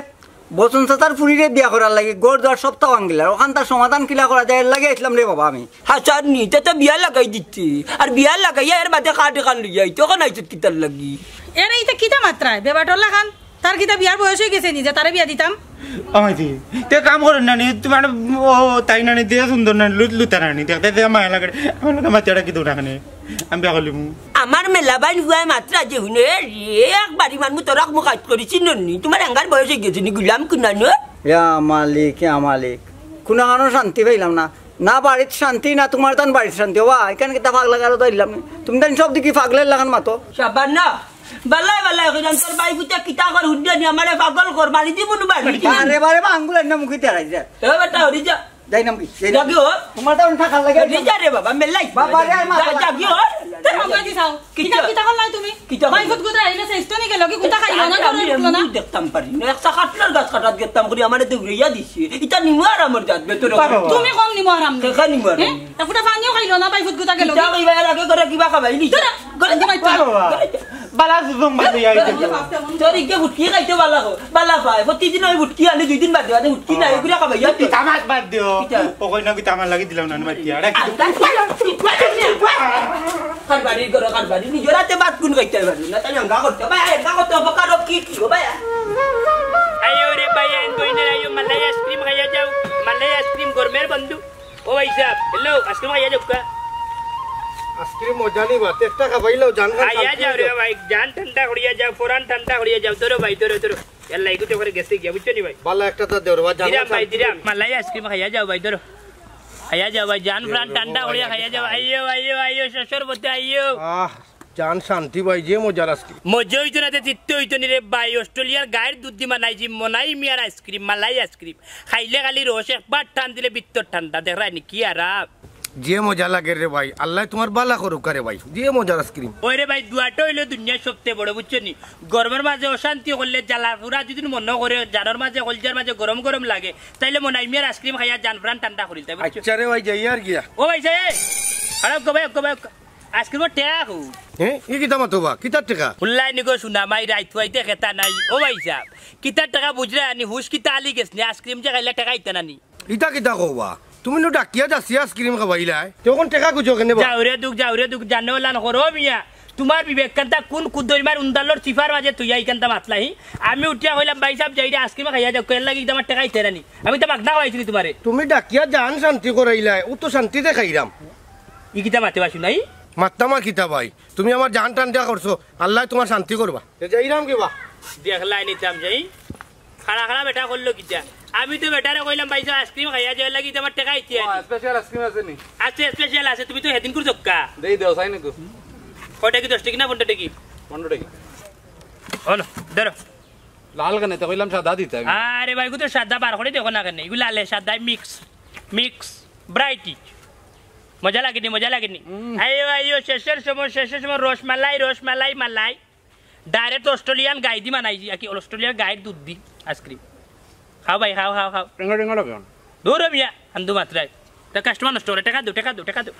বসন্ত চাচার ফুরিরে বিয়া করার লাগি, ঘর দুয়ার সব তাও আঙ্গিলার, ওখান তার সমাধান কিলা করা যায়, এর লাগি আইছিলাম রে বাবা আমি। হাসার নি, তে তো বিয়া লাগাই দিতে, আর বিয়া লাগাইয়া এর বাদে কাঠ এখান লইয়া আইতে, ওখান আইছত কিতার লাগি? এরে, ইতা কিতা মাতরায়, বেবাটর লাখান? তার কিতা বিয়ার বয়স অইগেছে নি যে তারে বিয়া দিতাম? আমাইতে, তে কাম করো নানি, তোমার ও তাই নানি, দে সুন্দর নানি, লুত লুতা নানি, দেখতে দে মায়া লাগে, আমার লগে মাতিয়াটা কি দৌড়া খানে, আমি বিয়া করলিমু। আমার মেলা বাইন ফুয়ায় মাতরা যে হুনে, এ রে, একবারই মানমু তোরা মুখাত করিছি ননি। তুমার এঙ্গার বয়স অইগেছে নি, গুলাম কুনানো? ইয়া মালিক, ইয়া মালিক, কুনাখানো শান্তি পাইলাম না। না বাড়িত শান্তি, না তুমার তান বাড়িত শান্তি। ওবা, ইখান কিতা পাগলা গারো তো আইলাম নি। তুমি তান সব দেখি পাগলার লাখান মাতো। সাবান না, বালাই বালাই কইলাম, তোর ভাইফুতে কিতা কর হুনলে নি, আমারে পাগল কর, মারি দিমু নু বাড়ি। আরে বারে বা, আঙ্গুল আইনা মুখে তেরাই যায়। এ বেটা, হরি যা। যাই নাম কি? যাই নাম কি? যাগি হর। তুমার তো অন থাকার লাগে। হরি যা রে বাবা, মেলাই। বাবা রে, মা যা, বাবা। যাগি হর। তোর মুখে দি চাও। কিতা? কিতা, কিতা করলাই তুমি? কিতা ভাইফুত গুতা আইলে শেষ তো নি গেল কি? কুন্তা খাইলো না, আরে, আমি ঢুকলো না? এমনি দেখতাম পারি না। একটা কাটলার গাছ কাটাত গেতাম করি, আমারে দৌড়াইয়া দিছে। ইতা নিমু আর আমার জাত ভেতরে। বাবা, বাবা। তুমি কম নিমু আর আমনে। কেকা নিমু আর হ্যাঁ? আমনে। এ ফুটা পানিও খাইলো না, ভাইফুত গুতা গেল কিতা কি? কইবা এর আগে করে কিবা খাবাইলি? তোরা, করে আনতে মাইতো। বাবা, বাবা। বালা জুজুম বাজে আইতে। তোর ইকে ফুটকি খাইতে বালা কো, বালা পায়। প্রতিদিন ওই ফুটকি আনি দুই দিন বাদে বাদে ফুটকি নাই, এগুলা খাবাইয়া তুই। কিতা মাছ বাদ দিও। কিতা? ও কই না কিতা আমার লাগি দিলাম না, মাতিয়া। আরে, আরে, আরে, আরে, আরে। কারবারি করো, কারবারি। নিজর আতে ভাত কুন খাইতে পারবি না, তাই হাঙ্গা করতে। ভাই, হাঙ্গা করতে হবে, কারো কি, কি গো ভাই? আইও রে ভাই, আইন বইনের আইও, মালাই আইসক্রিম খাইয়া যাও। মালাই আইসক্রিম গরমের বন্ধু। ও ভাই সাহেব, হ্যালো, আইসক্রিম খাইয়া যাও কা? আইসক্রিম মজা নি বা, একটা খাবাইলাও, জান খান খাইয়া শান্তি যাও রে হইলো। ভাই, জান ঠান্ডা করিয়া যাও, ফরান ঠান্ডা করিয়া যাও। ধরো ভাই, ধরো, ধরো। ইয়াল্লা, এগুতে করে গেছে গিয়া, বুঝছো নি ভাই? বালা একটা তো দেও রে বা, জান দিরাম খান ভাই, শান্তি দিরাম। হইলো। মালাই আইসক্রিম খাইয়া যাও ভাই, ধরো। খাইয়া যাও ভাই, জান ফরান ঠান্ডা করিয়া খাইয়া যাও। আইও, আইও, আইও, শ্বশুর বলতে আইও। আহ, জান শান্তি ভাই, যে মজার আইসক্রিম। মজা অইতো না, তে তিত্তে অইতো নি রে ভাই। অস্ট্রেলিয়ার গাইর দুধ দি বানাইছি, মনাই মিয়ার আইসক্রিম, মালাই আইসক্রিম। খাইলে খালি রস, একবার টান দিলে ভিতর ঠান্ডা। দেখরায় নি কি আরাম। যে মজা লাগে রে ভাই, আল্লায় তুমার বালা করুক রে ভাই, যে মজার আইসক্রিম। ওই রে ভাই, দুয়াটা অইলো দুনিয়ার সবতে বড়, বুঝছো নি? গরমের মাঝে অশান্তি করলে, জ্বালা পুরা যদি মনো করে, জানোর মাঝে, কলজার মাঝে গরম গরম লাগে, তাইলে মনাই মিয়ার আইসক্রিম খাইয়া জান ফরান ঠান্ডা করিল, তাই বুঝছো? আচ্ছা রে ভাই, যাই আর গিয়া। ও ভাই, যাই। আরে গো ভাই, গো ভাই। আইসক্রিমর টেকা কো? হে? ই কিতা মাতো বা? কিতার টেকা? হুল্লাই নি গো, শুনা মাই রাইত হুয়াইতে খেতা নাই। ও ভাই সাহেব, কিতার টেকা বুঝরায় নি? হুশ কিতা আলি গেছে নি? আইসক্রিম যে খাইলা টেকা ইতা না নি? ইতা কিতা কও বা? তুমি নু ডাকিয়া যাচ্ছি আইসক্রিম খাবাইলায়। তে অখন টেকা খুঁজো কেনে বা? যাও রে দুখ, যাও রে দুখ, জানো লান করো মিয়া। তুমার বিবেক কান্তা কুন কুদইমার উন্দালর চিফার মাঝে তুইয়া ইকান্তা মাতলাহি? আমি উঠিয়া কইলাম, "ভাই সাহেব, যাইরে আইসক্রিম খাইয়া যাও, কেন লাগি ইতা আমার টেকা ইতা না নি? আমি তো মাগনা খাওয়াইছি নি তুমারে।" তুমি ডাকিয়া জান শান্তি করাইলায়, ও তো শান্তিতে খাইরাম। ই কিতা মাতে বাসু নাই? মাত্তা মা কিতা ভাই? তুমি আমার জান টান দিয়া করছো, আল্লায় তুমার শান্তি করবা। তে যাইরাম কিবা? দেখলাই নিতাম যাই। খাড়া খাড়া বেটা করলো কিতা? আমি তো বেটারে কইলাম, "ভাই সাহেব, আইসক্রিম খাইয়া যাওয়ার লাগি তো আমার টেকা ইতে ও, আনি।" স্পেশাল আইসক্রিম আছে নি? আছে, স্পেশাল আছে। তুমি তো হেদিন করে চক্কা। দেই দেও, চাই নি তো? কয়টা কি, দশ টাকা না পনেরো টাকা? পনেরো টাকা। হলো, ধরো। লাল কেনে? তে কইলাম সাদা দিতে আমি। আরে ভাই, এগু তো সাদা বার করে দেখো না কেনে? এগু লালে সাদা মিক্স, মিক্স, ব্রাইটি। মজা লাগেনি, মজা লাগেনি? হুম। আইও, আইও, শেষের সময়, শেষের সময় রসমালাই, রসমালাই, মালাই। ডাইরেক্ট অস্ট্রেলিয়ান গাই দি বানাইছি, আর কি অস্ট্রেলিয়ান গাইর দুধ দি আইসক্রিম। খাও ভাই, খাও, খাও, খাও। টেঙ্গা টেঙ্গা লাগে কেন? দূর মিয়া, আন্দু মাত্রায়। তা কাস্টমার নষ্ট করে, টেকা দেও, টেকা দেও, টেকা দেও।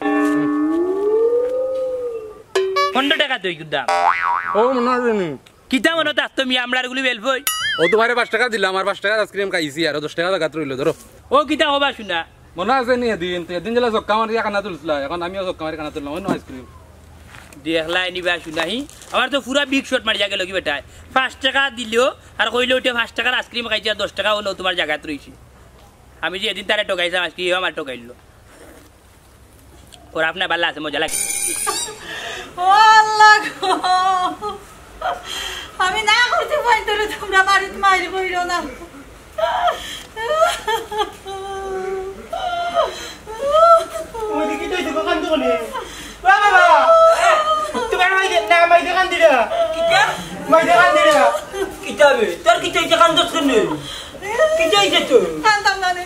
পনেরো টেকা দেও, এগুর দাম। ও, মনো আছে নি? কিতা মনো থাকতো মিয়া, আমরার গুলি বেলফই। ও, তুমারে পাঁচ টেকা দিলাম, আর পাঁচ টেকার আইসক্রিম খাইছি, আর দশ টেকা জাগাত রইলো, ধরো। ও, কিতা কবা শুনা? মনো আছে নি এদিন? তে এদিন যেলা চক্কা মারিয়া কানা তুলছিলা, এখন আমিও চক্কা মারি কানা তুললাম, অইন্য আইসক্রিম। দেখলাই নি বা শুনাহি, আমার তো পুরা বিগ শট মারিয়া গেল কি বেটায়। পাঁচ টেকা দিলো, আর কইলো উঠে পাঁচ টেকার আইসক্রিম খাইছি, আর দশ টেকা অইলো তুমার জাগাত রইছে। আমি যে এদিন তারে ঠগাইছিলাম, আজকে ইও আমার ঠগাইলো। ওর আপনার ভালা আছে, মজা লাগে। ও আল্লাহ গো, আমি না করতে পারি তোরে, তুমরা বাড়িত মাইর কইরো না। ওই দিকে তো এই দেখো, কান্দো কেনে? বাবা, বাবা! তোমার মাইরে, না, মাইরে কান্দিরা। কিতা? মাইরে কান্দিরা। কিতা বে? তোর কিতা অইছে, কান্দস কেনে? কিতা অইছে তোর? কান্দতাম না রে।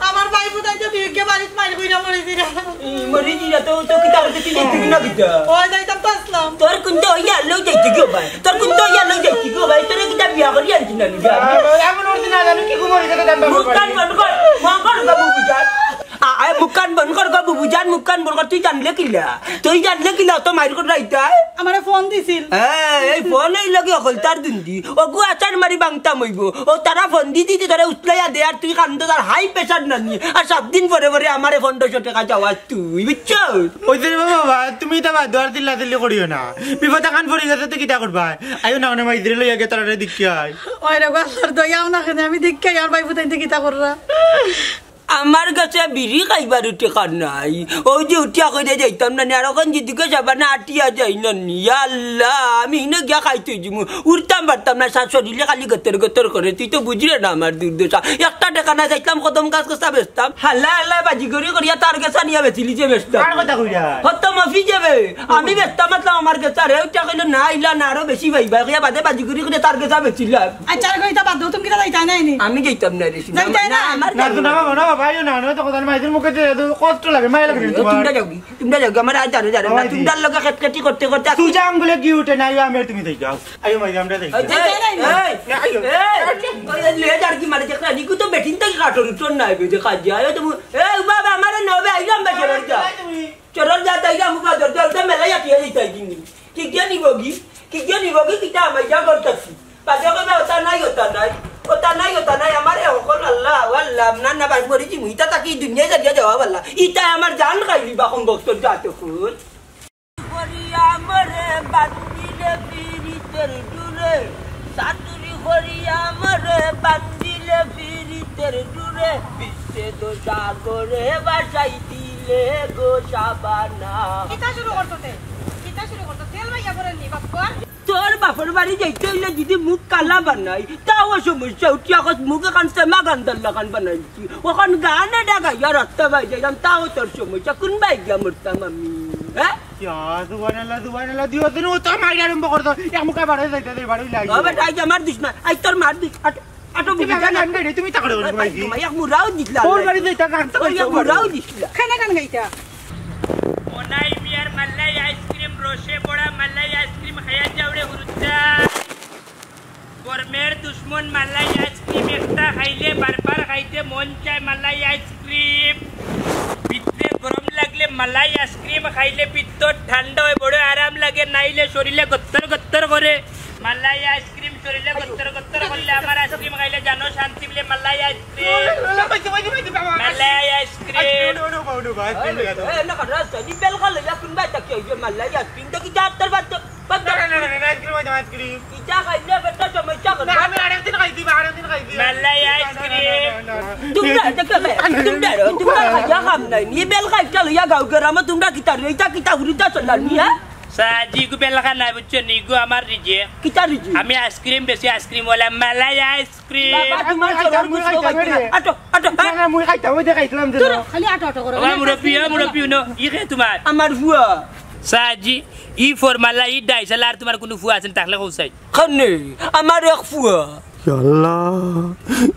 আমার ভাইফুতাইন্তে দুইওগু বাড়িত মাইর কইরা মরি দিরা। ই, মরি দিরা তো, তো কিতা করতে তুই যাইতে কি না কিতা? ওই যাইতাম তো আসলাম। তোর কুন্তা অইয়া লই যাইতে কি ভাই? তোর কুন্তা অইয়া লই যাইতে কি ভাই? তোরে কিতা বিয়া করি আনছি না নি বিয়া? এমন অইছে না জানো কি ঘুমরি থেকে জানবা মুখ কান বন্ধ কর, মুখ কান বন্ধ কর, বাবু বুঝার। আ, আ, মুখ কান বন্ধ কর, বাবু বুঝার, মুখ কান বন্ধ কর। তুই জানলে কিলা? তুই জানলে কিলা? তো মাইর কর রাইতা? আমারে ফোন দিছিল। হ্যাঁ, এই ফোন এই লগে অকল তার দুন্দি। ওগু আচার মারি বাংতাম অইবো। ও তারা ফোন দি দি দি তোরে উতলাইয়া দে, আর তুই কান্দো তার হাই প্রেশার নানি। আর সাত দিন পরে পরে আমারে পনেরোশো টেকা চাওয়াস তুই, বুঝছো? ওই যে রে বাবা, তুমি ইতা বাদ দেও, আর চিল্লা চিল্লি করিও না। বিপদ আখান পড়ি গেছে, তুই কিতা করবা? আইও না, মানে মাইদ্রে লইয়া গিয়া তারারে দেখিয়া আই। ওই রে গো, আল্লাহর দয়া, আও না কেনে, আমি দেখিয়া আই, আর ভাইফুতাইন্তে কিতা কররা। আমার গেছে বিড়ি খাইবার টেকা নাই। অউ যে উঠিয়া কইরে যাইতাম না নি, আর অখন যেদিকে যাবা না আটিয়া যাই না নি। ইয়া আল্লাহ, আমি হিনো গিয়া খাইতে যিমু। উঠতাম পারতাম না, সারা শরীরে খালি গতর গতর করে। তুই তো বুঝরে না আমার দুর্দশা। একটা টেকা নাই, চাইতাম কদম গাছ কচা বেচতাম। হালা হালা বাজি করি করিয়া তার গেছা নিয়া বেচিলি যে বেচতাম। কার কথা কইরা? হত মফি যাবে। আমি বেচতাম মাতলাম আমার গেছা রে, উঠিয়া কইলো না, ইলা না, আরো বেশি পাইবা। কইয়া বাদে বাজি করি করিয়া তার গেছা বেচিলাম। আচ্ছা, আর কইতা বাদ দেও, তুমি কিতা যাইতায় নায় নি? আমি যাইতাম না রে, যাইতায় না? আমার না, না, বাবা, না, বাবা, আইও না, না, তো কথা মাইদের মুখে যে এত কষ্ট লাগে, মায়া লাগে রে তোমার। তোমরা যাওগি, তোমরা যাওগি, আমার আর জানো, জানো না, ও, ভাই, তোমরার লগে খেটখেটি করতে করতে সুজা আঙ্গুলে ঘি উঠে না, আইও, আমি আর তুমি যাই যাও। আইও, ভাই, আমরা যাই। যাইতায় নায় নি? এই, না, আইও। এই, ওই লয়ে যার কি মানে দেখরা, নিকু তো বেটিন থাকি কাটর উঠর নাই, বে, দেখা যায়, ওই তো মু-, এই, বাবা, আমারে নেও বে, আইলাম বে, চলর যা। তুমি চলর যা, তাই যা, মুখা ধর, ধর, ধর, মেলায় আটিয়া যাইতায় কিনি। কিগিয়ে নিবগি? কিগিয়ে নিবগি? কিতা আমার যা করতাছি? বাদে কইবা, "ওটা নাই, ওটা নাই, ওটা নাই, ওটা নাই, আমারে হকল আল্লাহ, ও আল্লাহ, না, না, ভাই, মরি যিমু, ইটা থাকি দুনিয়া ছাড়িয়া যাওয়া বালা।" ইটা আমার জান খাইলি বা কম বক্তর জাত অখন। করিয়া মরে বান্ধিলে পিরিতের ডুরে, সাতুরি করিয়া মরে বান্ধিলে পিরিতের ডুরে, বিচ্ছেদ সাগরে ভাসাই দিলে গো শাবানা। কিতা শুরু করতো তে? কিতা শুরু করতো? তেল ভাইয়া করেন নি, বাপ্পা? তোর বাপর বাড়ি যাইতে অইলে যদি মুখ কালা বানাই, তাও সমস্যা। উঠিয়া কস মুখ এখান সেমা গান্দার লাখান বানাইছি। অখন গান এটা গাইয়া রাস্তা বাই যাইলাম, তাও তোর সমস্যা। কোন বাই গিয়া মরতাম আমি? হ্যাঁ? ইয়া, সুবহানাল্লাহ, সুবহানাল্লাহ। দিও দিন ও তো মারি আরম্ভ করতো। এক মুখে বাড়াই যাইতে দে, বাড়াই লাগি। ও বেটা, আইজ আমার দিস না। আইজ তোর মার দিস। আটো, আটো, তুমি বুঝি আমার যা না। গান গাইলে তুমি তাকড়ে করে ভাই, ভাই। তোমায় এক মুরাও দিস না। ওর বাড়ি যাইতা গান তো ওই এক গাইছো। মুরাও দিস না। খানা গান গাইতা। ওনাই মিয়ার মালাই আইসক্রিম, রসে ভরা মালাই আইসক্রিম খাইয়া যাও রে হুরুদ্দা। গরমের দুশমন মালাই আইসক্রিম, একটা খাইলে বারবার খাইতে মন চায় মালাই আইসক্রিম। ভিতরে গরম লাগলে মালাই আইসক্রিম খাইলে ভিতর ঠান্ডা হয়, বড় আরাম লাগে, নাইলে শরীরে গত্তর গত্তর করে। মালাই আইসক্রিম শরীরে গত্তর গত্তর করলে, আমার আইসক্রিম খাইলে জানো শান্তি মিলে। মালাই আইসক্রিম, মালাই আইসক্রিম। এই, এই, না, কাটা রাস্তা, নি বেলকা লইয়া কোন বাই তাকিয়া অইবে মালাই আইসক্রিম, দেখি যা তোর বাদ দে। না, না, না, না, না, আইসক্রিম খাইতাম, আইসক্রিম। ইটা খাইলে পেটর সমস্যা করে। না, আমি আরেকদিন খাইছি, বা আরেকদিন খাইছি। মালাই আইসক্রিম। না, না, না, না, না। তোমরা, দেখো, তোমরা, তোমরা খাইয়া কাম নাই। নি বেলকা একটা লইয়া গাঁও গ্রামো তোমরা কিতা রে? ইটা কিতা হুরুতা চলার নি, হ্যাঁ? সাজি গু বেলকা নাই, বুঝছো নি? গু আমার রিজেক্ট। কিতা রিজেক্ট? আমি আইসক্রিম বেশি, আইসক্রিম ওয়ালা মালাই আইসক্রিম। বাবা, তোমার আমি চলার খাইতাম, বুঝছো আমি খাইতাম, খাইতে না। আটো, আটো, না, না, মুই খাইতাম, ওই যে খাইছিলাম যে। তোর খালি আটো, আটো করো। ও মুরব্বি, ও মুরব্বি, হুনো, ই খে তোমার? আমার ফুয়া। সাজি, ই ফরমালা, ই ডাইসালা, আর তোমার কুনু ফুয়া আছে নি? থাকলে কও চাই। খানে, আমার এক ফুয়া। ইয়া আল্লাহ,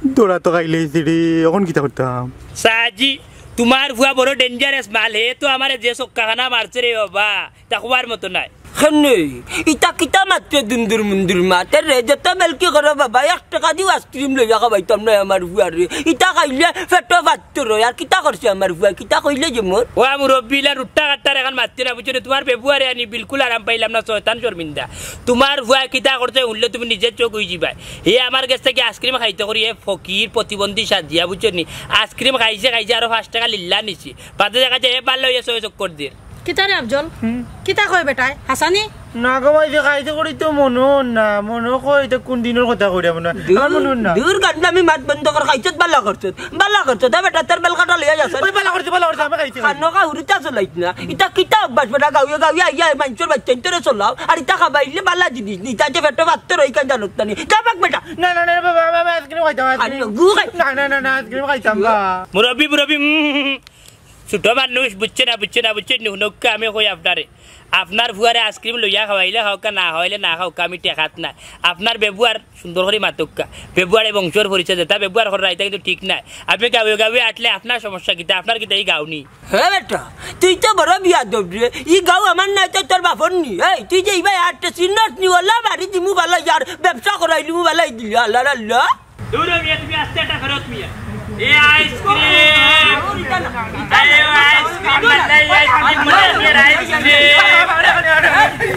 দৌড়া তো খাইলে ইসি রে, অখন কিতা করতাম? সাজি, তোমার ফুয়া বড় ডেঞ্জারাস মাল, হে তো আমারে যে সক্কা খানা মারছে রে বাবা, তা কওয়ার মতো নায়। খানে, ইতা কিতা মাতরে দুন্দুর মুন্দুর মাতরে, যত বেলকি করো বাবা, এক টেকা দিও আইসক্রিম লইয়া খাবাইতাম নায় আমার ফুয়ারে। ইতা খাইলে পেটো ফাত্তর অয়, আর কিতা করছে আমার ফুয়া, কিতা কইলে যে মোর? ও মুরব্বি, ইলা রুট্টা কাট্টার এখান মাততে না, বুঝছো নি? তোমার বেবুয়ারে আনি বিলকুল আরাম পাইলাম না, শয়তান শর্মিন্দা। তোমার ফুয়া কিতা করছে হুনলে তুমি নিজে চোখ অই যিবায়। হে আমার গেছ থাকি আইসক্রিম খাইতো করি, হে ফকির প্রতিবন্ধী সাজিয়া, বুঝছো নি? আইসক্রিম খাইছে, খাইছে আরো পাঁচ টেকা লিল্লা নিছে। বাদে দেখা যায় হে পারলে অইয়া ছয় চক্কর দের। কিতা রে আফজল? হুম। কিতা কয় বেটায়? হাছানি? না গো ভাই, যে খাইতে করি তো মনো না, মনো কয় ইতা কোন দিনর কথা কইরা মনো না। দূর, আমার মনো না। দূর গান্ডামি মাত বন্ধ কর, খাইছত বালা করছত। বালা করছত, দে বেটা, তোর বেলকাটা লইয়া যাস। ওই বালা করছি, বালা করছি, আমি খাইছি, খাইছি। খানোকা হুরুতা চলাইছ না। ইতা কিতা অভ্যাস বেটা, গাউয়ে গাউয়ে আইয়া মানষর বাইচ্চাইন্তরে চলাও। আর ইতা খাবাইলে বালা জিনিস নি, ইতা যে পেটো ফাত্তর অয় ইখান জানত না নি। যা ভাগ বেটা। না, না, না, বাবা, আমি, আমি আইসক্রিম খাইতাম, আইসক্রিম। আরে, গু খাই- না, না, না, না, আইসক্রিম খাইতাম না। মুরব্বি, মুরব্বি, উম, হুম, হুম। ছোট মানুষ, বুঝছে না, বুঝছে না, বুঝছে না, হুনউক্কা আমি কই আপনারে। আপনার ফুয়ারে আইসক্রিম লইয়া খাওয়াইলে খাউক্কা, না খাওয়াইলে না খাউক্কা, আমি টেকাত নাই। আপনার বেবুয়ার সুন্দর করি মাতউক্কা। বেবুয়ারে বংশর পরিচয় দেতা, বেবুয়ার কর রাইতা কিন্তু ঠিক নাই। আপনি গাউয়ে গাউয়ে আটলে আপনার সমস্যা কিতা? আপনার কিতা ই গাউ নি? হে বেটা, তুই তো বড় বিয়াদব রে। ই গাউ আমার নায় তো তোর বাপর নি। এই, তুই যে ইবায় আটতে চিনস নি, ওলা বাড়ি দিমু বালা ইয়ার, ব্যবসা করাইলিমু বালা ই দিলে, আল্লাহ আল্লাহ। দূর হ মিয়া, তুমি আস্তে একটা ফেরত মিয়া। এ আইসক্রিম। আরে ও আইসক্রিম, মালাই আইসক্রিম, মনে হয় এর আইসক্রিম।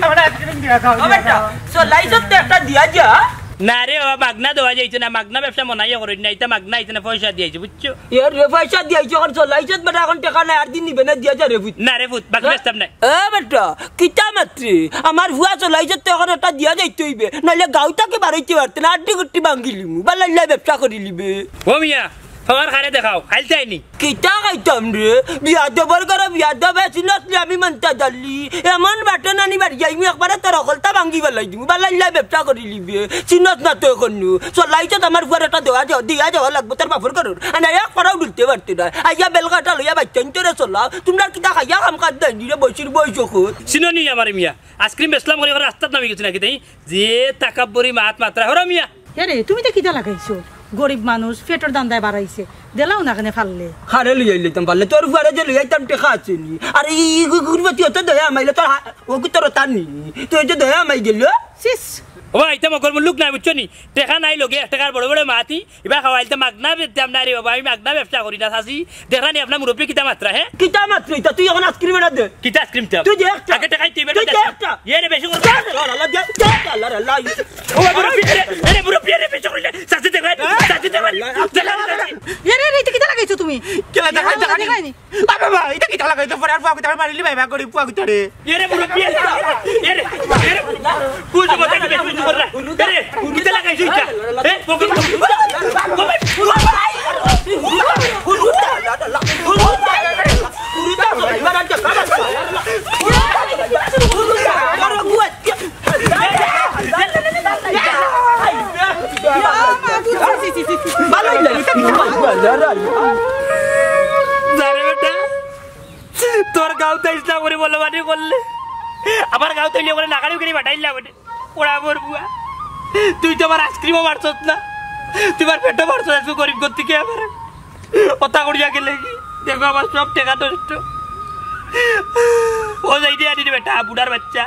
আমার আইসক্রিম দিয়া দাও। ও বেটা, চলাইছত তো একটা দিয়া যা। না রে, ও মাগনা দেওয়া যাইতো না, মাগনা ব্যবসা মনাই করইন না, ইটা মাগনা আইছে না, পয়সা দিয়া আইছে, বুঝছো? এ রে, পয়সা দিয়া আইছে, অখন চলাইছত বেটা, অখন টেকা নাই, আর দিন নিবে না, দিয়া যা রে পুত। না রে পুত, বাকি ব্যস্তাম নাই। এ বেটা, কিতা মাতরে? আমার ফুয়া চলাইছত তো অখন একটা দিয়া যাইতে অইবে, নাইলে গাউ থাকি বারইতে পারতে না, আড্ডি গুট্টি ভাঙ্গিলিমু, বালা ইলা ব্যবসা করিলিবে। ও মিয়া, পাওয়ার কারে দেখাও, খাইলতায়নি। কিতা খাইতাম রে? বিয়াদবর ঘরো বিয়াদবে, চিনস নি আমি মন্তাজ আলী। এমন বাটন আনি বাড়ি যাইমু, একবারে তোর হকলতা ভাঙ্গি ফালাই দিমু। বালাইল্লা ব্যবসা করিলিবে। চিনস না তো অখনও। চলাইছত আমার ফুয়ার একটা দেওয়া যাও, দিয়া যাওয়া লাগবো তোর বাপর ঘরর। আনা এক পাড়াও ঢুলতে পারতো না। আইয়া বেলগাটা লইয়া বাইচ্চাইন্তরে চলাও। তুমরার কিতা খাইয়া কাম কাজ নাই নি রে, বয়সর বয়স অখন। চিনো নি আমারে মিয়া? আইসক্রিম বেচলাম করি রাস্তাত নামি গেছি নাকি তাই? যে তাকাব্বরি মাত মাতরা, হরো মিয়া। এরে, তুমি ইতা কিতা লাগাইছো? গরিব মানুষ, পেটর ধান্দায় বাড়াইছে। দেলাও না কেনে ফাললে। হারে লইয়া আইলাইতাম পারলে, তোর ফুয়ারে যে লইয়া আইতাম টেকা আছে নি। আর ই, ই গু-, গুরুপতি অত দয়া মাইলে তোর হা-, ও কি তোর তা নি? তুই যে দয়া মাই গেল। সিস। ও ভাই, ইতা মগর মুল্লুক নাই, বুঝছো নি? টেকা নাই লগে, এক টেকার বড় বড় মাতি, ইবা খাওয়াইলতে মাগনা বেচতাম না রে বাবা, আমি মাগনা ব্যবসা করি না, চাচি। দেখরা নি আপনার মুরব্বি কিতা মাতরা, হে? কিতা মাতরা ইতা? তুই অখন আইসক্রিম এটা দে। কিতা আইসক্রিম তে? তুই দে একটা। আগে টেকাই তুই বেটা তুই দে দে। একটা। এ রে, বেশি করে। দে, দে, আল্লাহ, দে, দে, আল্লাহ, আল্লাহ। ও, মুরব্বি, এ রে, মুরব্বি, এ রে, বেশি করে। চাচি দে ভাই, হ্যাঁ? চাচি দে ভাই। দে, দে, দে। এ রে, রে, ইতা কিতা লাগাইছো তুমি? কিলা দেখাই, এ, দেখাই। দেখাই নি। আরে বাবা, ইতা কিতা লাগাইছো? পরে আর ফুয়া কিতা মারিলি ভাই, ভাই, গরিব ফুয়া কিতা রে? এ রে, মুরব্বি, এ রে, এ রে, এ রে। কুজো কথা কিতা, কুজো কথা। এ রে, কিতা লাগাইছো ইতা? এ, পকেট। জানে বেটা, তোর গাঁওত ইসলাম করে বলো মানি করলে, আমার গাঁওত ইলে করে নাকারি করে পাঠাইলা বটে। ওরা আমার বুয়া, তুই তো আমার আইসক্রিমও মারছত না, তুই আমার পেটও মারছত, একটু গরিব করতে কে আমার কথা করিয়া গেলে কি? দেখো, আমার সব টেকা নষ্ট। ও যাই রে, আনি রে বেটা, বুড়ার বাচ্চা।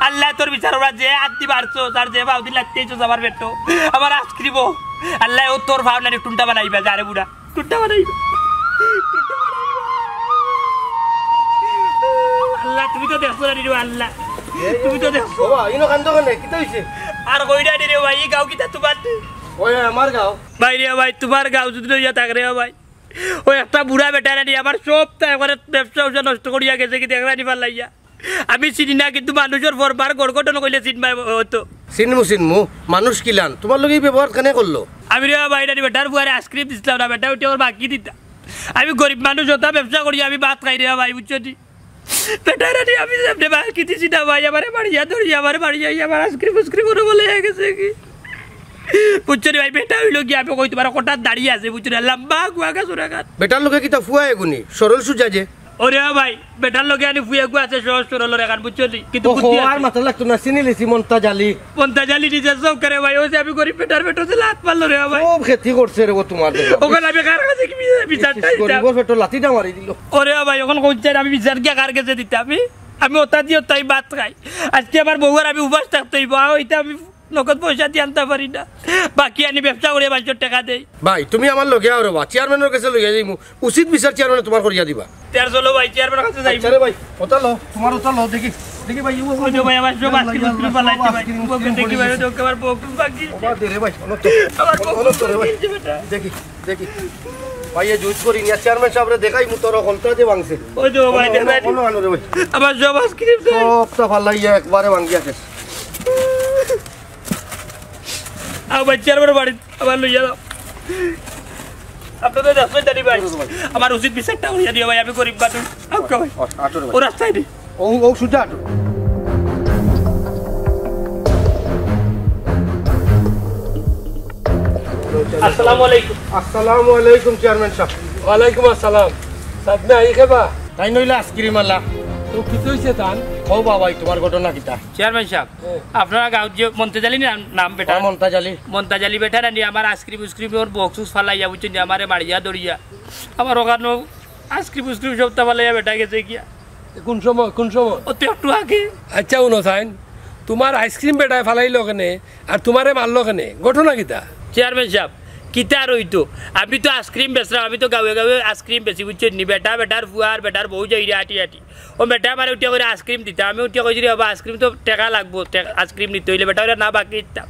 আল্লাহ তোর বিচার, ওরা যে আত্তি মারছো, তার যে বাউদি লাগতেইছো আমার পেটো, আমার আইসক্রিমও। আল্লাহ ও তোর ভাও নানি টুনটা বানাইবা, যা রে বুড়া, টুনটা বানাইবা। আল্লাহ, তুমি তো দেখছো না রে আল্লাহ, তুমি তো দেখছো। বাবা, ইনো কান্দো কেনে? কিতা হইছে? আর কইরা রে ভাই, এই গাঁও কিতা তোমার? ওই আমার গাঁও। ভাই রে ভাই, তোমার গাঁও যদি লইয়া থাক রে ভাই। ওই একটা বুড়া বেটা রে, আমার সব তা একবারে ব্যবসা উবসা নষ্ট করিয়া গেছে কি দেখরা নি ফালাইয়া। আমি চিনি না, কিন্তু মানুষর ফরবার গড়গঠন কইলে চিনবায় হয়তো। চিনমু, চিনমু। মানুষ কিলান? তোমার লগে এই ব্যবহার কেনে করলো? আমি রে ভাই, এটা বেটার বুয়ারে আইসক্রিম দিছিলাম না, বেটা উঠে আমার বাকি দিতা। আমি গরিব মানুষ, ওটা ব্যবসা করি, আমি ভাত খাই রে ভাই, বুঝছো নি? বেটারে নি আমি এমনি বাকি দিছি না ভাই, আমারে মারিয়া ধরি, আমারে মারিয়া, এই আমার আইসক্রিম উইসক্রিম ওরে বলে হয়ে গেছে কি? বুঝছো নি ভাই, বেটা হইলো কি, আমি কই তোমার কটার দাড়ি আছে, বুঝছো না, লম্বা গুয়া গাছ ওরা গাছ। বেটার লগে কিতা ফুয়া এগুনি? সরল সুজা যে। ওরে ভাই, বেটার লগে আনি ফুয়া গু আছে সহজ সরল রেখান, বুঝছো নি? কিন্তু ওহো, বুদ্ধি আর আছে। মাথা লাগতো না, চিনি লিছি মন্তাজ আলী। মন্তাজ আলী নিজে চোখ করে ভাই, ওই যে আমি গরিব বেটার বেটো যে লাত মারলো রে ভাই। খুব ক্ষতি করছে রে ও তোমার দেখো। ওখানে আমি কার কাছে কি বিচার, বিচারটা দিতাম? গরিবর পেটো লাথিটা মারি দিল। ওরে ভাই, এখন কোন চাই আমি বিচার গিয়া কার কাছে দিতাম? আমি, আমি ওটা দিয়ে তাই ভাত খাই। আজকে আমার বউয়ার আমি উপাস থাকতে হইব, আও, এটা আমি নগদ পয়সা দিয়ে আনতে পারি না। বাকি আনি ব্যবসা করে বাইশশো টাকা দেই। ভাই, তুমি আমার লগে আও রে বা, চেয়ারম্যানের কাছে লইয়া যাইমু। উচিত বিচার চেয়ারম্যানে তোমার করিয়া দিবা। তের চলো ভাই, চেয়ারম্যানের কাছে যাই। আচ্ছা রে ভাই, ওটা লও, তোমার ওটা লও, দেখি, দেখি ভাই, ও, ওই যে ভাই, আমার সব আইসক্রিম উইসক্রিম ফালাইছে ভাই। আইসক্রিম উইসক্রিম দেখি ভাই, পড়ে দেখি আমার বউয়ার বউয়ার বাকি। ওবা দে রে ভাই, অনত, দেখি, অনত দে রে ভাই। দেখি, দেখি। ভাই, এ জুস করি নিয়া চেয়ারম্যান সাহেবরে দেখাই, মু তোর হকলতা যে ভাঙছে। ওই যে ভাই, অনো, দেখাই। অনো, অনো রে ভাই। আমার সব আইসক্রিম তো। সবটা ফালাইয়া একবারে ভাঙিয়া শেষ। আও ভাই, চেয়ারম্যান বাড়ি। আবার লইয়া যাও। আপনাদের রাস্তায় জানি ভাই। আমার উচিত বিচারটা করিয়া দিও ভাই, আমি গরিব মানুষ। আউক্কা ভাই। ও, আটো রে ভাই। ও রাস্তায় নেই। ও, ও সুজা আটো। আসসালামু আলাইকুম। আসসালামু আলাইকুম চেয়ারম্যান সাহেব। ওয়ালাইকুম আসসালাম। সাহেব না, এই খেবা? তাই নইলে আইসক্রিম আলা। তো কি হইছে তান? ও বাবা, এই তোমার ঘটনা কিতা? চেয়ারম্যান সাহেব, হ্যাঁ। আপনারা গাঁওত যে মন্তাজ আলী নাম, নাম বেটা? হ্যাঁ, মন্তাজ আলী। মন্তাজ আলী বেটা না নি, আমার আইসক্রিম উইসক্রিম ওর বক্স উস ফালাইয়া, বুঝছেন নি, আমারে মারিয়া ধরিয়া। আমার ওখানো আইসক্রিম উইসক্রিম সবটা ফালাইয়া বেটা গেছে গিয়া। কোন সময়, কোন সময়? ও তো একটু আগে। আচ্ছা, হুনো চাইন, তোমার আইসক্রিম বেটায় ফালাইলো কেনে, আর তোমারে মারলো কেনে? ঘটনা কিতা? চেয়ারম্যান সাহেব, কিতা আর হইতো? আমি তো আইসক্রিম বেচরাম, আমি তো গাঁওয়ে গাঁওয়ে আইসক্রিম বেচি, বুঝছেন নি? বেটা, বেটার ফুয়া আর বেটার বউ যাইরা আটি আটি। ও বেটা আমারে উঠিয়া কইরা আইসক্রিম দিতা, আমি উঠিয়া কইছি, "রে বাবা, আইসক্রিম তো টেকা লাগবো, টেকা, আইসক্রিম নিতে হইলে বেটা ওরা না বাকি দিতাম।"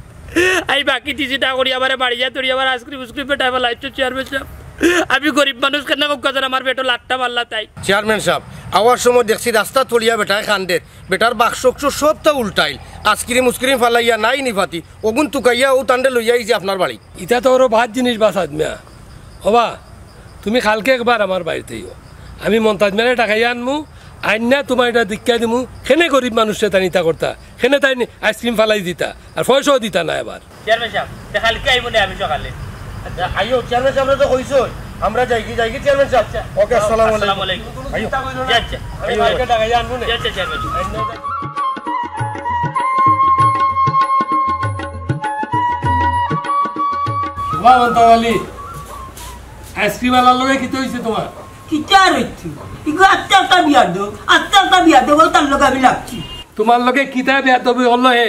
আমি বাকি দিছি না করি, আমারে মারিয়া ধরি, আমার আইসক্রিম উইসক্রিম বেটা ফালাইছে, চেয়ারম্যান সাহেব। আমি গরিব মানুষ, কেন কউক্কা যেন আমার বেটো লাত্তা মারলা তাই। চেয়ারম্যান সাহেব, আওয়ার সময় দেখছি রাস্তাত পড়িয়া বেটায় কান্দের, বেটার বাক্স উক্স সবটা উল্টাইল, আইসক্রিম উইসক্রিম ফালাইয়া নাই নি ফাতি, ওগুন তুকাইয়া ও তানরে লইয়া আইছে আপনার বাড়ি। ইতা তো ওরও বাদ জিনিস বাসাত মিয়া। ওবা, তুমি কালকে একবার আমার বাড়িত আইও, আমি মন্তাজ মিয়ারে ডাকাইয়া আনমু, আইন্না তুমার ইটা দেখাই দিমু, কেনে গরিব মানুষরে তাইন ইতা করতা, কেনে তাইন আইসক্রিম ফালাই দিতা, আর পয়সাও দিতা না এবার। চেয়ারম্যান সাব, তে কালকে আইবো নে আমি সকালে। আইও, চেয়ারম্যান সাবরে তো কইছইন, আমরা যাইগি, যাইগি চেয়ারম্যান সাব। আচ্ছা। ওকে, আসসালামু আলাইকুম। আসসালামু আলাইকুম। আইও। জি, আচ্ছা। আইও, আইও। জি, আচ্ছা, চেয়ারম্যান সাব। বাহ, মন্তাজ আলী, আইসক্রিম আলার লগে কিতা অইছে তুমার? কিতা আর অইছে? ইগু আস্তা আস্তা বেয়াদব, আস্তা আস্তা বেয়াদব, অউ তার লগে আমি লাগছি। তুমার লগে কিতা বেয়াদবি করলো হে?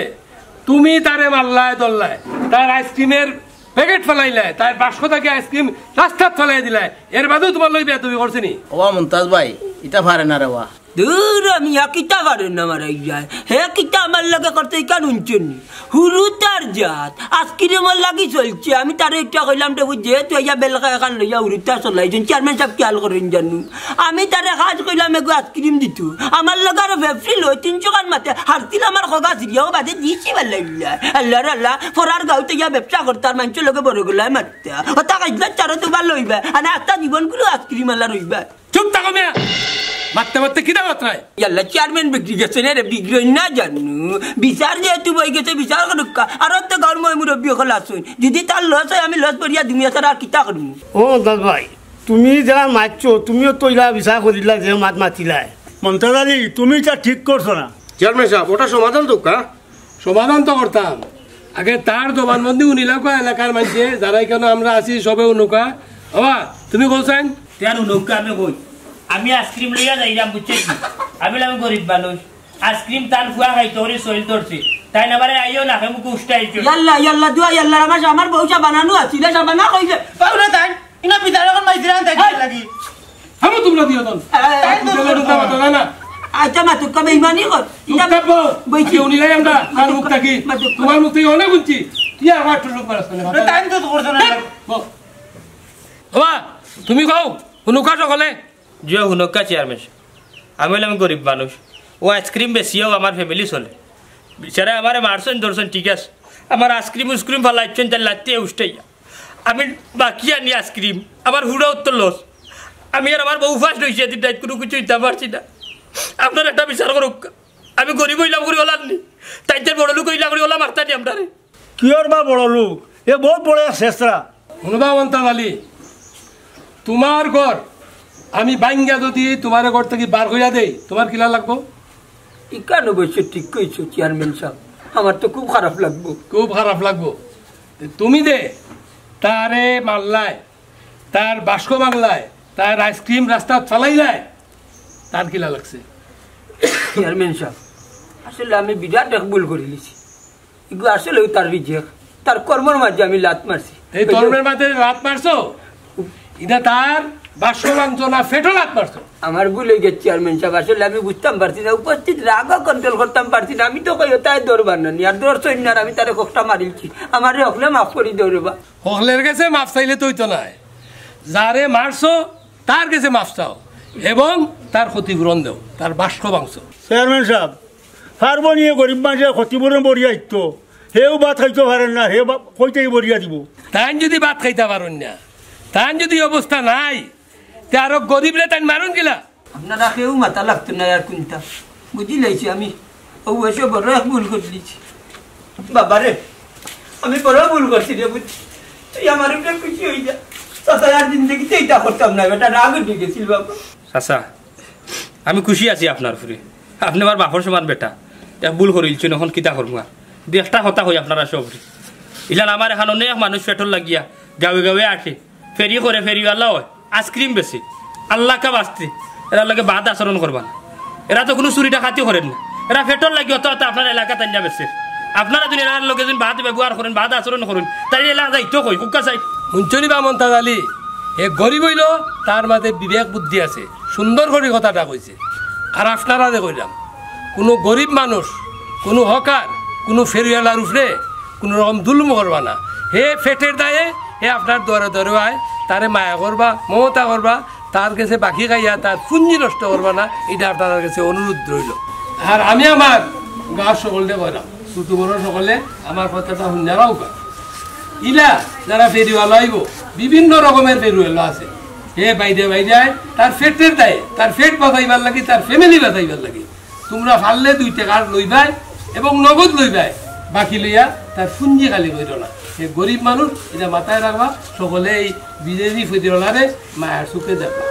তুমি তারে মারলায়, ধরলায়, তার আইসক্রিমের প্যাকেট ফালাইলায়, তার বাস্ক থাকি আইসক্রিম রাস্তাত ফালাই দিলায়, এর বাদেও তুমার লগে বেয়াদবি করছে নি? ওবা মন্তাজ ভাই, ইতা পারে না রে বা। দুরো মিয়া, কিতা পারে না মারাইয়া? হে কিতা আমার লগে করছে, ইখান হুনছইন নি? হুরুতার জাত, আইসক্রিমর লাগি চলছে। আমি তারে ইটা কইলাম, "দে বুঝ, যেহেতু আইয়া বেলকা এখান লইয়া হুরুতা চলাইছইন, চেয়ারম্যান সাব খিয়াল করইন জানু।" আমি তারে কাজ কইলাম, এগু আইসক্রিম দিতো। আমার লগে আরো পেপসি লই, তিনশো খান মাতে, হারছিল আমার খগা সিরিয়াও বাদে দিছি বাল্লা ইল্লা। আল্লাহ রে আল্লাহ, ফরার গাউত আইয়া ব্যবসা করতা, আর মানষর লগে বড় গলায় মারতা। ওটা খাইছলা চারো তো ভালা অইবা, আরে আস্তা জীবন গুলো আইসক্রিম আলা রইবা। চুপ থাকো মিয়া। মাততে মাততে কিতা মাতরায়? ইয়াল্লা, চেয়ারম্যান বিগড়ি গেছে রে, বিগড়ইন না জানু। বিচার যেহেতু বই গেছে, বিচার করুক্কা। আর তো গাউর ময় মুরব্বি অকল আছইন। যদি তার লস অয়, আমি লস ভরিয়া দিমু, এছাড়া আর কিতা করমু? ও দাদা ভাই, তুমি যারা মাতছো, তুমিও তো ইলা বিচার করিলা যে মাত মাতিলায়। মন্তাজ আলী, তুমি ইটা ঠিক করছো না। চেয়ারম্যান সাব, ওটা সমাধান তো কা? সমাধান তো করতাম। আগে তার জবানবন্দি হুনিলাউক্কা এলাকার মানষে, যারা ইখানো আমরা আছি সবে হুনুক্কা। ওবা, তুমি কও চাইন? তে আর হুনুক্কা আমি কই। আমি আইসক্রিম লইয়া যাইরাম, বুঝছইন নি? আমি অইলাম গরিব মানুষ। আইসক্রিম তান ফুয়া খাইতো করি সইল ধরছে। তাইন আমারে আইও না, মুখে উষ্টা আইছো। ইয়াল্লা, ইয়াল্লা, দোয়া ইয়াল্লা, আমার, আমার বউ সাবানানু আছিল, সাবানা কই যে? পাও না তাইন? ইনা বিচার অখন মাইজিরা আন তাই লাগি। থামো তুমরা দুইজন। এই, এই, তাই তো এই, করো, এই, না। আচ্ছা, মাতুক্কা বেইমানি কর। চুপ থাকবো। বইছি। আগে উনি লাই আমরা, তার মুখ থাকি। মাতুক্কা। তুমার মুখ থাকি অনেক হুনছি। তুই আমার একটু লোক মারাস না। না, তাই তো করছো না। বল। ওবা, তুমি কও, হুনুক্কা সকলে। জি, হুনুক্কা চেয়ারম্যান সাব। আমি অইলাম গরিব মানুষ। অউ আইসক্রিম বেচিয়াউ আমার ফ্যামিলি চলে। বিচারায় আমারে মারছইন, ধরছইন, ঠিক আছে। আমার আইসক্রিম উইসক্রিম ফালাইছইন, তার লাত্তি উষ্টাইয়া। আমি বাকি আনি আইসক্রিম, আমার হুরুতাও তো লস। আমি আর আমার বউ উপাস রইছি, এদিন রাইত কুনু কিছু ইতা পারছি না। আপনারা একটা বিচার করুক্কা। আমি গরিব অইলাম করি অলার নি, তাইন যে বড় লোক অইলা করি অলা মারতা নি আমরারে। কিওর বা বড় লোক? এ বউত বড় এক শেষরা। হুনবা মন্তাজ আলী, তুমার ঘর আমি ভাঙ্গিয়া যদি তুমারে ঘর থাকি বার করিয়া দেই, তুমার কিলা লাগবো? ইখান অবশ্য ঠিক কইছো চেয়ারম্যান সাব, আমার তো খুব খারাপ লাগবো। খুব খারাপ লাগবো। তে তুমি যে তারে মারলায়, তার বাস্ক ভাংলায়, তার আইসক্রিম রাস্তাত ফালাইলায়, তার কিলা লাগছে? চেয়ারম্যান সাব, আসলে আমি বিরাট এক ভুল করিলিছি। ইগু আসলেউ তার রিজেক, তার কর্মর মাঝে আমি লাত মারছি। এই কর্মর মাঝে লাত মারছো? ইটা তার বাস্ক ভাংছো না, ফেটো লাত মারছো? আমার ভুল অইগেছে চেয়ারম্যান সাব, আসলে আমি বুঝতাম পারছি না, উপস্থিত রাগও কন্ট্রোল করতাম পারছি না। আমি তো কই, "ওতায় দৌড় বানানি, আর দৌড় সৈন্যার আমি তারে কখটা মারিলছি, আমারে হকলে মাফ করি দেও রে বা।" হকলের গেছে মাফ চাইলে তো অইতো নায়, যারে মারছো তার গেছে মাফ চাও এবং তার ক্ষতিপূরণ দেও, তার বাস্ক ভাংছো। চেয়ারম্যান সাব, পারবো নি গরিব মানষে ক্ষতিপূরণ বরিয়া দিতো? হেউ ভাত খাইতো পারইন না, হে বা-, কই থাকি বরিয়া দিবো? তাইন যদি ভাত খাইতা পারইন না, তাইন যদি অবস্থা নাই, তে আরো গরিবরে তাইন মারইন কিলা? আপনারা কেউ মাতা লাগতো না আর কুনতা, বুঝিলাইছি আমি। অউ বয়সে বড় এক ভুল করিলিছি। বাবারে, আমি বড় ভুল করছি রে, বুঝছি। তুই আমার উপরে খুশি অইযা। চাচা, আর জিন্দেগিতে ইতা করতাম না, বেটা রাগ উঠি গেছিল বাবা। চাচা, আমি খুশি আছি আপনার উপরে। আপনে আমার বাপর সমান বেটা। এক ভুল করিলিছইন, অখন কিতা করমু আর? দুই একটা কথা কই আপনারা সবরে। ইলান আমার এখান অনেক মানুষ পেটর লাগিয়া গাঁওয়ে গাঁওয়ে আটে, ফেরি করে, ফেরিওয়ালা অয়, আইসক্রিম বেচে। আল্লাহকা বাঁচতে এরার লগে বাদ আচরণ করবা না। এরা তো কুনু চুরি ডাকাতি করের না, এরা পেটর লাগি অত অত আপনার এলাকাত আনিয়া বেচের। আপনারা যদি এরার লগে যদি বাদ ব্যবহার করইন, বাদ আচরণ করইন, তাইলে এলাকা যাইতো কই? হুক্কা চাই। হুনছো নি বা মন্তাজ আলী, হে গরিব অইলো, তার মাঝে বিবেক বুদ্ধি আছে, সুন্দর করি কথাটা কইছে। আর আপনারারে কইলাম, কুনু গরিব মানুষ, কুনু হকার, কুনু ফেরিওয়ালার উপরে কুনু রকম জুলুম করবা না। হে পেটর দায়ে হে আপনার দুয়ারে দুয়ারে আয়, তারে মায়া করবা, মমতা করবা, তার গেছে বাকি খাইয়া তার পুঞ্জি নষ্ট করবা না, ইটা আপনারার গেছে অনুরোধ রইলো। আর আমি আমার গাঁওর সকলরে কইরাম, ছোট বড় সকলে আমার কথাটা হুনিয়া রাখউক্কা। ইলা যারা ফেরিওয়ালা অইবো, বিভিন্ন রকমের ফেরিওয়ালা আছে, হে বাইরে বাইরে, তার পেটের দায়ে, তার পেট বাঁচাইবার লাগি, তার ফ্যামিলি বাঁচাইবার লাগি তুমরা পারলে দুই টেকার লইবায় এবং নগদ লইবায়, বাকি লইয়া তার পুঞ্জি খালি করিও না। হে গরিব মানুষ, ইটা মাথায় রাখবা। সকলে এই বিদেশি ফেদিওয়ালারে মায়ার চোখে দেখবা।